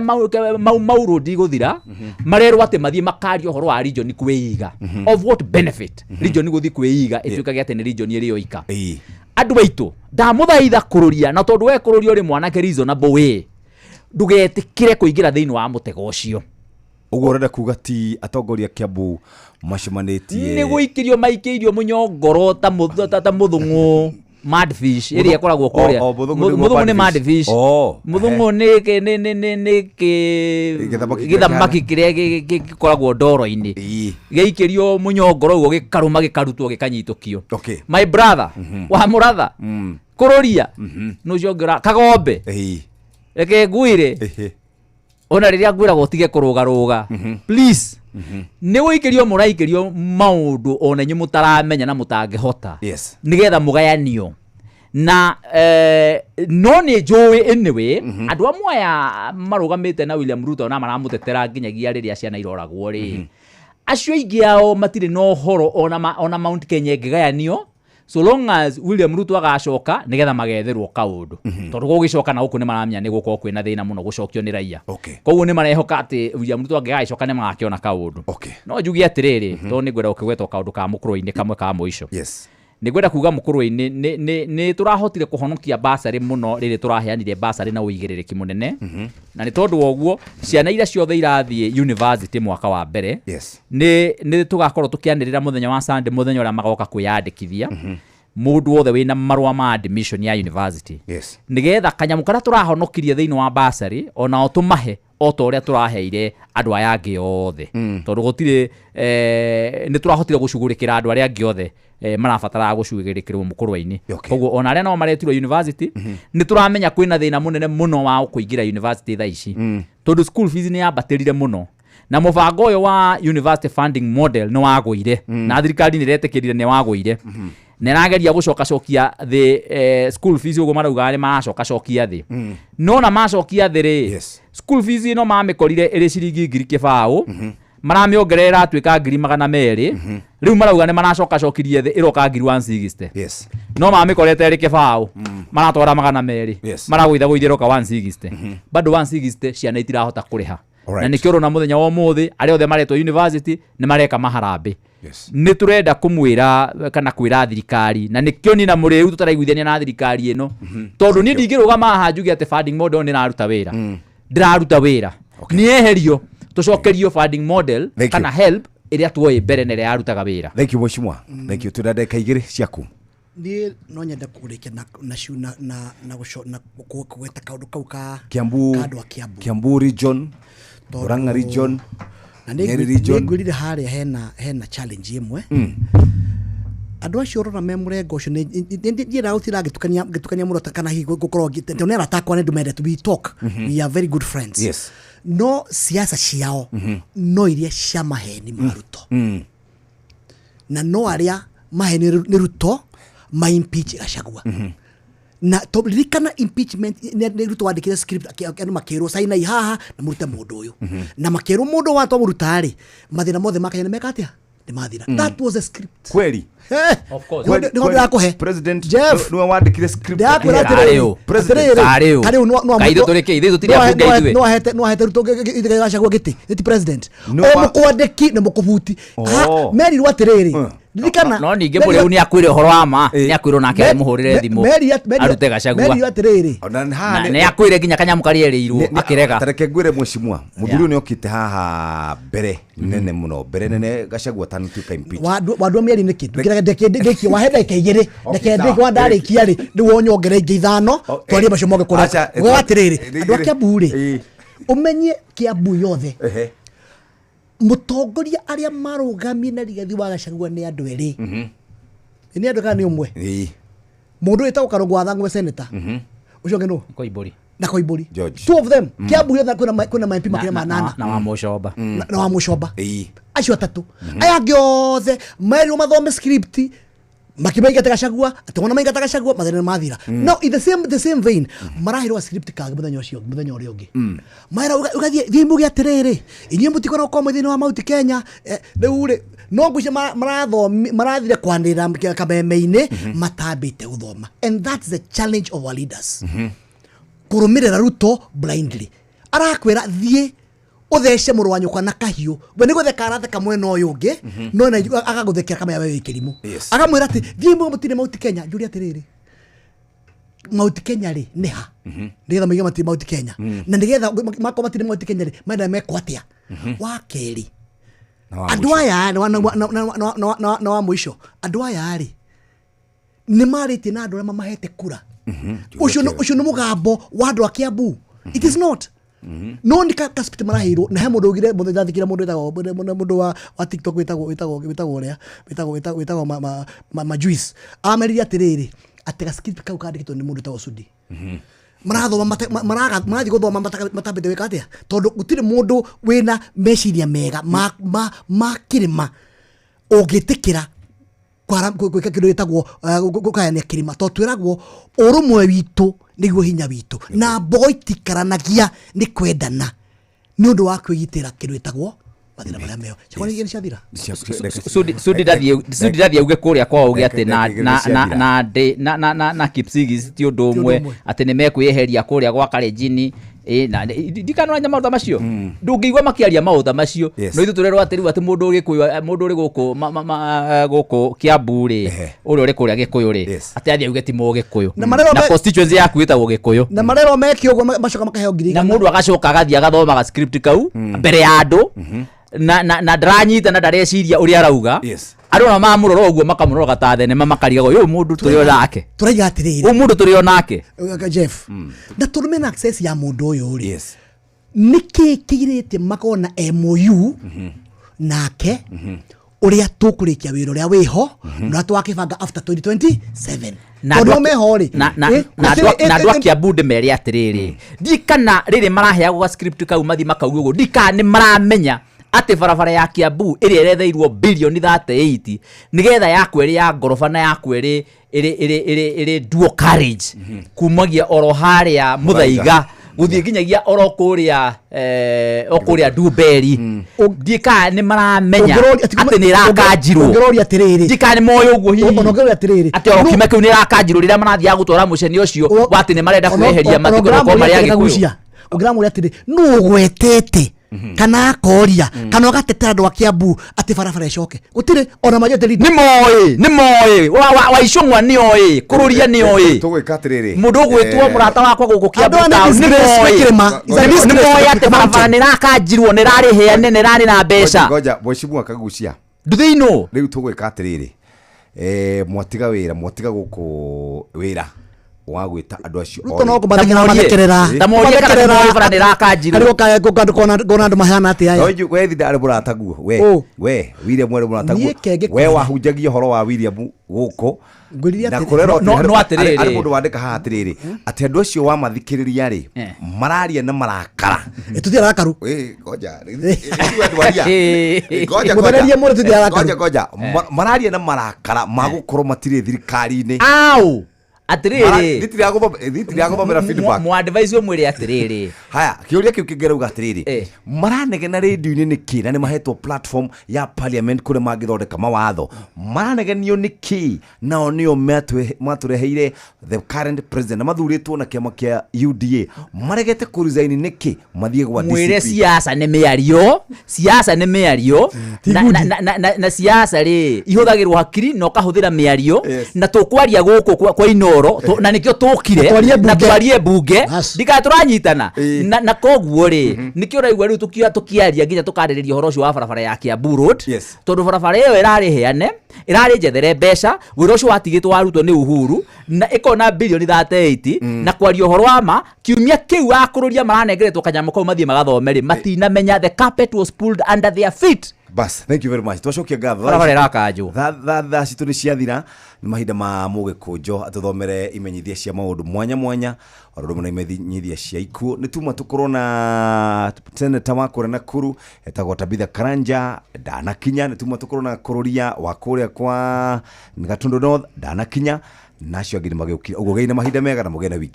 S4: mau mau road igũthira marerwo atĩ mathiĩ makaria ũhoro wa region kwĩiga. Of what benefit region gũthiĩ kwĩiga ĩtuĩkage atĩ nĩ region ĩrĩ yoika? Andũ aitũ, ndamũthaitha kũrũria, na tondũ we kũrũria ũrĩ mwanake reasonable way, ndũgetĩkĩre kũingĩra thĩinĩ wa mũtego ũcio.
S2: Ũguo ũrenda kuga ti atongoria Kiambu macemanĩtie?
S4: Nĩ gũikĩrio maikĩirio mũnyongoro ta mũthũng'ũ madfish ĩrĩa ĩkoragwo kũrĩa. Mũthũng'ũ nĩ madfish. Mũthũng'ũ nĩ gĩthamaki kĩrĩa gĩkoragwo ndoro-inĩ, gĩikĩrio mũnyongoro ũguo gĩkarũma gĩkarutwo gĩkanyitũkio. My brother wa mũratha kũrũria nũcio ũngĩ Kagombe, reke ngwĩre ona rĩrĩa ngwĩragwo ũtige kũrũgarũga, please, nĩ gũikĩrio mũraikĩrio maũndũ ona inyuĩ mũtaramenya na mũtangĩhota, nĩgetha mũgayanio na no nĩ njũĩ anyway andũ amwe aya marũgamĩte na William Ruto na maramũtetera nginyagia rĩrĩa ciana iroragwo rĩ, acio aingĩ ao matirĩ na ũhoro ona Mount Kenya ĩngĩgayanio, so long as William Ruto agacoka nĩgetha magetherwo kaũndũ, tondũ gũgĩcoka na gũkũ nĩ maramenya nĩ gũkorwo kwĩna thĩna mũno gũcokio nĩ raia. Koguo nĩ marehoka atĩ William Ruto angĩgagĩcoka nĩ magakĩona kaũndũ. No njuge atĩrĩrĩ, tondũ nĩ ngwenda gũkĩgweta kaũndũ ka mũkũrũ-inĩ kamwe ka mũico. Nĩ ngwenda kuga mũkũrũ-inĩ nĩ tũrahotire kũhonokia basarĩ mũno rĩrĩ tũraheanire basarĩ na ũigĩrĩrĩki mũnene. Na nĩ tondũ wa ũguo ciana iria ciothe irathiĩ university mwaka wa mbere, nĩ tũgakorwo tũkĩanĩrĩra mũthenya wa Sunday, mũthenya ũrĩa magoka kwĩyandĩkithia, mũndũ wothe wĩna marũa ma admission ya university, nĩgetha kanyamũ karĩa tũrahonokirie thĩinĩ wa basarĩ onao tũmahe o ta ũrĩa tũraheire andũ aya angĩ othe, tondũ gũtirĩ nĩ tũrahotire gũcugũrĩkĩra andũ arĩa angĩ othe marabataraga gũcugĩrĩkĩrwo mũkũrũ-inĩ. Koguo ona arĩa nao maretirwo university, nĩ tũramenya kwĩna thĩna mũnene mũno wa kũingĩra university thaa ici, tondũ school fees nĩ yambatĩrire mũno, na mũbango ũyũ wa university funding model nĩ wagũire, na thirikari nĩ ĩretĩkĩrire nĩ wagũire, na ĩrageria gũcokacokia thĩ school fees, ũguo marauga nĩ maracokacokia thĩ, no na macokia thĩ rĩ, school fees ĩno mamĩkorire ĩrĩ ciringi 2,000, maramĩongerera ĩratuĩka 200,000, rĩu marauga nĩ maracokacokirie thĩ ĩroka 160,000, no mamĩkorete ĩrĩ 2,000, maratwara 200, maragũithagũithia ĩroka 160, bado 160 ciana itirahota kũrĩha. Na nĩkĩo ũrona mũthenya wa ũmũthĩ arĩa othe maretwo university nĩ mareka maharambĩ. Nĩ tũrenda kũmwĩra kana kwĩra thirikari, na nĩkĩo niĩ na mũrĩu tũtaraiguithania na thirikari ĩno, tondũ niĩ ndingĩrũgama haha njuge atĩ funding model nĩ ĩraruta wĩra. Ndĩraruta wĩra, nĩ eherio tũcokerio funding model kana help ĩrĩa tuoĩ mbere na ĩrĩa yarutaga wĩra.
S2: Thank you mheshimiwa. Thank you. Twĩna ndagĩka 2 ciaku.
S3: Niĩ no nyende kũrĩkia na kũgweta kaũndũ kau ka
S2: Kiambu,
S3: andũ a Kiambu,
S2: Kiambu region, Murang'a region,
S3: na
S2: Nyeri region.
S3: Nĩ ngwĩrire harĩa hena challenge ĩmwe. Andũ acio ũrona me mũrengo ũcio ndiendaga gũtinda ngĩtukania mũno kana hihi gũkorwo tondũ nĩ arata akwa nĩ ndĩmendete, we talk, we are very good friends. No siasa ciao no iria cia maheni ma Ruto, na no arĩa maheni nĩ Ruto ma impeach Gachagua. Na ririkana impeachment nĩ Ruto wandĩkire script andũ makĩrwo cainai haha na mũrute mũndũ ũyũ, na makĩrwo mũndũ wa twamũruta rĩ mathĩna mothe ma Kenya nĩ meka atĩa, nĩ mathira. That was a script.
S2: Kweli?
S4: Of course.
S3: Nĩho ndĩrakũhe
S2: President
S3: Jeff,
S2: nĩwe wandĩkire script.
S3: Ndĩrakwĩra atĩrĩrĩ,
S4: Tarĩu. Kaitũ tũrĩ kĩ? Ithuĩ tũtirĩ ambunge ithuĩ.
S3: No ahete Ruto Gachagua gĩtĩ, gĩti president. O mũkwandĩki na mũkũbuti. Merirwo atĩrĩrĩ, ririkana.
S4: No ningĩ mũrĩu nĩ akwĩre ũhoro wa ma, nĩ akwĩrwo nake amũhũrĩre thimũ arute Gachagua.
S3: Merirwo atĩrĩrĩ,
S4: Na nĩ akwĩre nginya kanyamũ karĩa erĩirwo akĩrega.
S2: Tareke ngwĩre mheshimiwa, mũthuri ũyũ nĩ okĩte haha mbere nene mũno, mbere nene Gachagua atanatuĩka impeach.
S3: Wandua mĩeri nĩkĩ? Ndũkĩrege ndĩkie wahe ndagĩka 2, ndeke ndĩkie wa ndarĩkia rĩ, rĩu ũnyongere ingĩ 5, twarie macio mothe kũrĩa. Ugaga atĩrĩrĩ, andũ a Kiambu rĩ, ũmenye Kiambu yothe, mũtongoria arĩa marũgamie na Rigathi wa Gachagua nĩ andũ erĩ. Nĩ andũ kana nĩ ũmwe? Mũndũ wĩtagwo Karũngũ wa Thang'wa senator, ũcio ũngĩ nũ?
S4: Koimbũri.
S3: Na Koimbũri. Two of them. Kiambu yothe kwĩna ma MP makĩria ma 8.
S4: Na wa Mũcomba.
S3: Na wa Mũcomba. Acio atatũ. Aya angĩ othe merirwo mathome script, makimaingata Gachagua, atĩ wona maingata Gachagua mathĩna nĩ mathira. No in the same vein maraheirwo script kangĩ mũthenya ũcio, mũthenya ũrĩa ũngĩ. Maera ũgathiĩ thiĩ muge atĩrĩrĩ, inyuĩ mũtikoragwo korwo mwĩ thĩinĩ wa Mount Kenya, rĩu rĩ no ngwĩciria marathire kwanĩrĩra kameme-inĩ matambĩte gũthoma. And that's the challenge of our leaders. Kũrũmĩrĩra Ruto blindly. Arakwĩra thiĩ ũthece mũrũ wa nyũkwa na kahiũ, we nĩ gũtheka aratheka mwena ũyũ ũngĩ, no na agagũthekera kamenya we wĩ kĩrimũ. Akamwĩra atĩ thiĩ mũtine Mount Kenya. Njũria atĩrĩrĩ, Mount Kenya rĩ nĩ ha? Nĩgetha moige matirĩ Mount Kenya, na nĩgetha makorwo matirĩ Mount Kenya rĩ, marenda mekwo atĩa? Wa kerĩ, andũ aya na wa mũico, andũ aya rĩ nĩ marĩtie na andũ arĩa mamahete kura. Ũcio nĩ mũgambo wa andũ a Kiambu. It is not. No nĩ ka script maraheirwo, na he mũndũ ugire mũthenya ndathikire mũndũ wĩtagwo mũndũ wa TikTok wĩtagwo ũrĩa wĩtagwo Majuice, ameririe atĩrĩrĩ atĩ ga script kau kandĩkĩtwo nĩ mũndũ wĩtagwo Sudi. Marathoma marathiĩ gũthoma matambĩte gwĩka atĩa, tondũ gũtirĩ mũndũ wĩna meciria mega ma kĩrĩma ũngĩtĩkĩra gwĩka kĩndũ gĩtagwo gũkayania kĩrĩma, tondũ twĩragwo ũrũmwe witũ nĩguo hinya witũ, na mbogo itikaranagia nĩ kwendana nĩ ũndũ wa kwĩgitĩra kĩndũ gĩtagwo mathĩna marĩa meho. Ciakwa nĩ ciathira.
S4: Sudi ndathiĩ auge kũrĩa kwao auge atĩ na Kipsigis ti ũndũ ũmwe, atĩ nĩ mekwĩyeheria kũrĩa gwa Kalenjin. Na ndikanora maũndũ macio, ndũngĩigua makĩaria maũndũ macio, no ithuĩ tũrerwo atĩ rĩu atĩ mũndũ Gĩkũyũ, mũndũ ũrĩ gũkũ gũkũ Kiambu rĩ, ũrĩa ũrĩ kũrĩa Gĩkũyũ rĩ, atĩ athiĩ auge ti Mũgĩkũyũ, na constituency yaku ĩtagwo Gĩkũyũ,
S3: na marerwo meke ũguo macoka makaheo ngiri
S4: igana, na mũndũ agacoka agathiĩ agathomaga script kau mbere ya andũ, na ndaranyita na ndareciria ũrĩa arauga. Andũ ona mamũrora ũguo makamũrora ta thenema, makarigagwo ũyũ mũndũ tũrĩ o nake,
S3: tũraiga atĩrĩrĩ,
S4: ũyũ mũndũ tũrĩ o nake
S3: Jeff, na tondũ mena access ya mũndũ ũyũ rĩ, nĩkĩ kĩgirĩtie makorwo na MOU nake ũrĩa tũkũrĩkia wĩra ũrĩa wĩho na twakĩbanga after 2027, tondũ meho rĩ
S4: na andũ a Kiambu ndĩmere atĩrĩrĩ, ndikana rĩrĩ maraheagwo ga script kau mathiĩ makauge ũguo, ndikana nĩ maramenya atĩ barabara ya Kiambu ĩrĩa ĩretheirwo bilioni 38 nĩgetha yakwo ĩrĩ ya ngoroba na yakwo ĩrĩ ĩrĩ dual carriage kumagia oro harĩa Muthaiga gũthiĩ nginyagia oro kũrĩa o kũrĩa Ndumberi, ndikana nĩ maramenya atĩ nĩ ĩrakanjirwo.
S3: Ũngĩroria atĩrĩrĩ,
S4: ndikana nĩ moĩ ũguo hihi,
S3: ũngĩroria atĩrĩrĩ
S4: atĩ oro kiumia kĩu nĩ ĩrakanjirwo rĩrĩa marathiaga gũtwara mũcene ũcio wa atĩ nĩ marenda kwĩyeheria matigũkorwo marĩ a Gĩkũyũ.
S3: Ũngĩramũria atĩrĩ, nũ ũgwetete kana akoria kana ũgatetera andũ a Kiambu atĩ barabara ĩcoke, gũtirĩ ona majete
S4: nĩ moĩ wa Icũng'wa nĩ oĩ, Kũrũria nĩ oĩ,
S2: tũgwĩka atĩrĩrĩ,
S4: mũndũ ũgwĩtwo mũrata wakwa gũkũ Kiambu town nĩ moĩ atĩ barabara nĩ ĩrakanjirwo, nĩ ĩrarĩ heane, nĩ ĩrarĩ na mbeca.
S2: Ngoja mheshimiwa Kagucia,
S4: do they know?
S2: Rĩu tũgwĩka atĩrĩrĩ, mwatiga wĩra, mwatiga gũkũ wĩra wa gwĩta andũ acio
S3: Ruto no kũmathekerera mathekerera
S4: mathekerera bara nĩ ĩrakanjirwo.
S3: Arĩ gũka ngona andũ mahana atĩa aya.
S2: We thi ndarĩ mũrataguo, we William arĩ mũrataguo, we wahunjagia ũhoro wa William gũkũ na kũrerwo atĩ arĩ mũndũ wandĩka haha atĩrĩrĩ, atĩ andũ acio wamathikĩrĩria rĩ mararia na marakara.
S3: Tũtirĩ arakaru.
S2: Ngoja ngoja, mararia na marakara magũkorwo matirĩ thirikari-inĩ.
S4: Au atĩrĩrĩ,
S2: thitiriagothomera feedback
S4: mwadvise ũmwĩre atĩrĩrĩ,
S2: haya kĩũria kĩu kĩngĩrauga atĩrĩrĩ, maranegena rĩndiũ-inĩ nĩkĩ na nĩ mahetwo platform ya parliament kũrĩa mangĩthondeka mawatho, maranegenio nĩkĩ nao nĩo matũreheire the current president na mathurĩtwo na kĩama kĩa UDA, maregete kũresign nĩkĩ mathiĩ gwa DCP?
S4: Mwĩre siasa nĩ mĩario, siasa nĩ mĩario, na siasa rĩ ihũthagĩrwo hakiri na ũkahũthĩra mĩario, na tũkwaria gũkũ kwa Inooro na nĩkĩo tũkire na twarie bunge, ndikana tũranyitana na koguo rĩ nĩkĩo ũraigua rĩu tũkĩaria nginya tũkarĩrĩria ũhoro ũcio wa barabara ya Kiambu Road, tondũ barabara ĩyo ĩrarĩ heane, ĩrarĩ njethere mbeca, wĩra ũcio watigĩtwo warutwo nĩ Uhuru na ĩkona bilioni 38, na kwaria ũhoro wa ma kiumia kĩu akũrũria maranengeretwo kanyamũ kau mathiĩ magathome rĩ, matinamenya the carpet was pulled under their feet.
S2: Bas, thank you very much. Twacokia ngatho.
S4: Barabara ĩrakanjwo.
S2: Thaa citũ nĩ ciathira, nĩ mahinda ma Mũgĩkũnjo atũthomere imenyithia cia maũndũ mwanya mwanya, oro ũndũ ũmwe na imenyithia cia ikuũ. Nĩ tuma tũkorwo na seneta wa kũrĩa Nakuru etagwo Tabitha Karanja ndanakinya, nĩ tuma tũkorwo na Kũrũria wa kũrĩa kwa Gatundu North ndanakinya, na acio angĩ nĩ magĩũkire. Ũguo gĩai na mahinda mega na mũgĩe na wiki.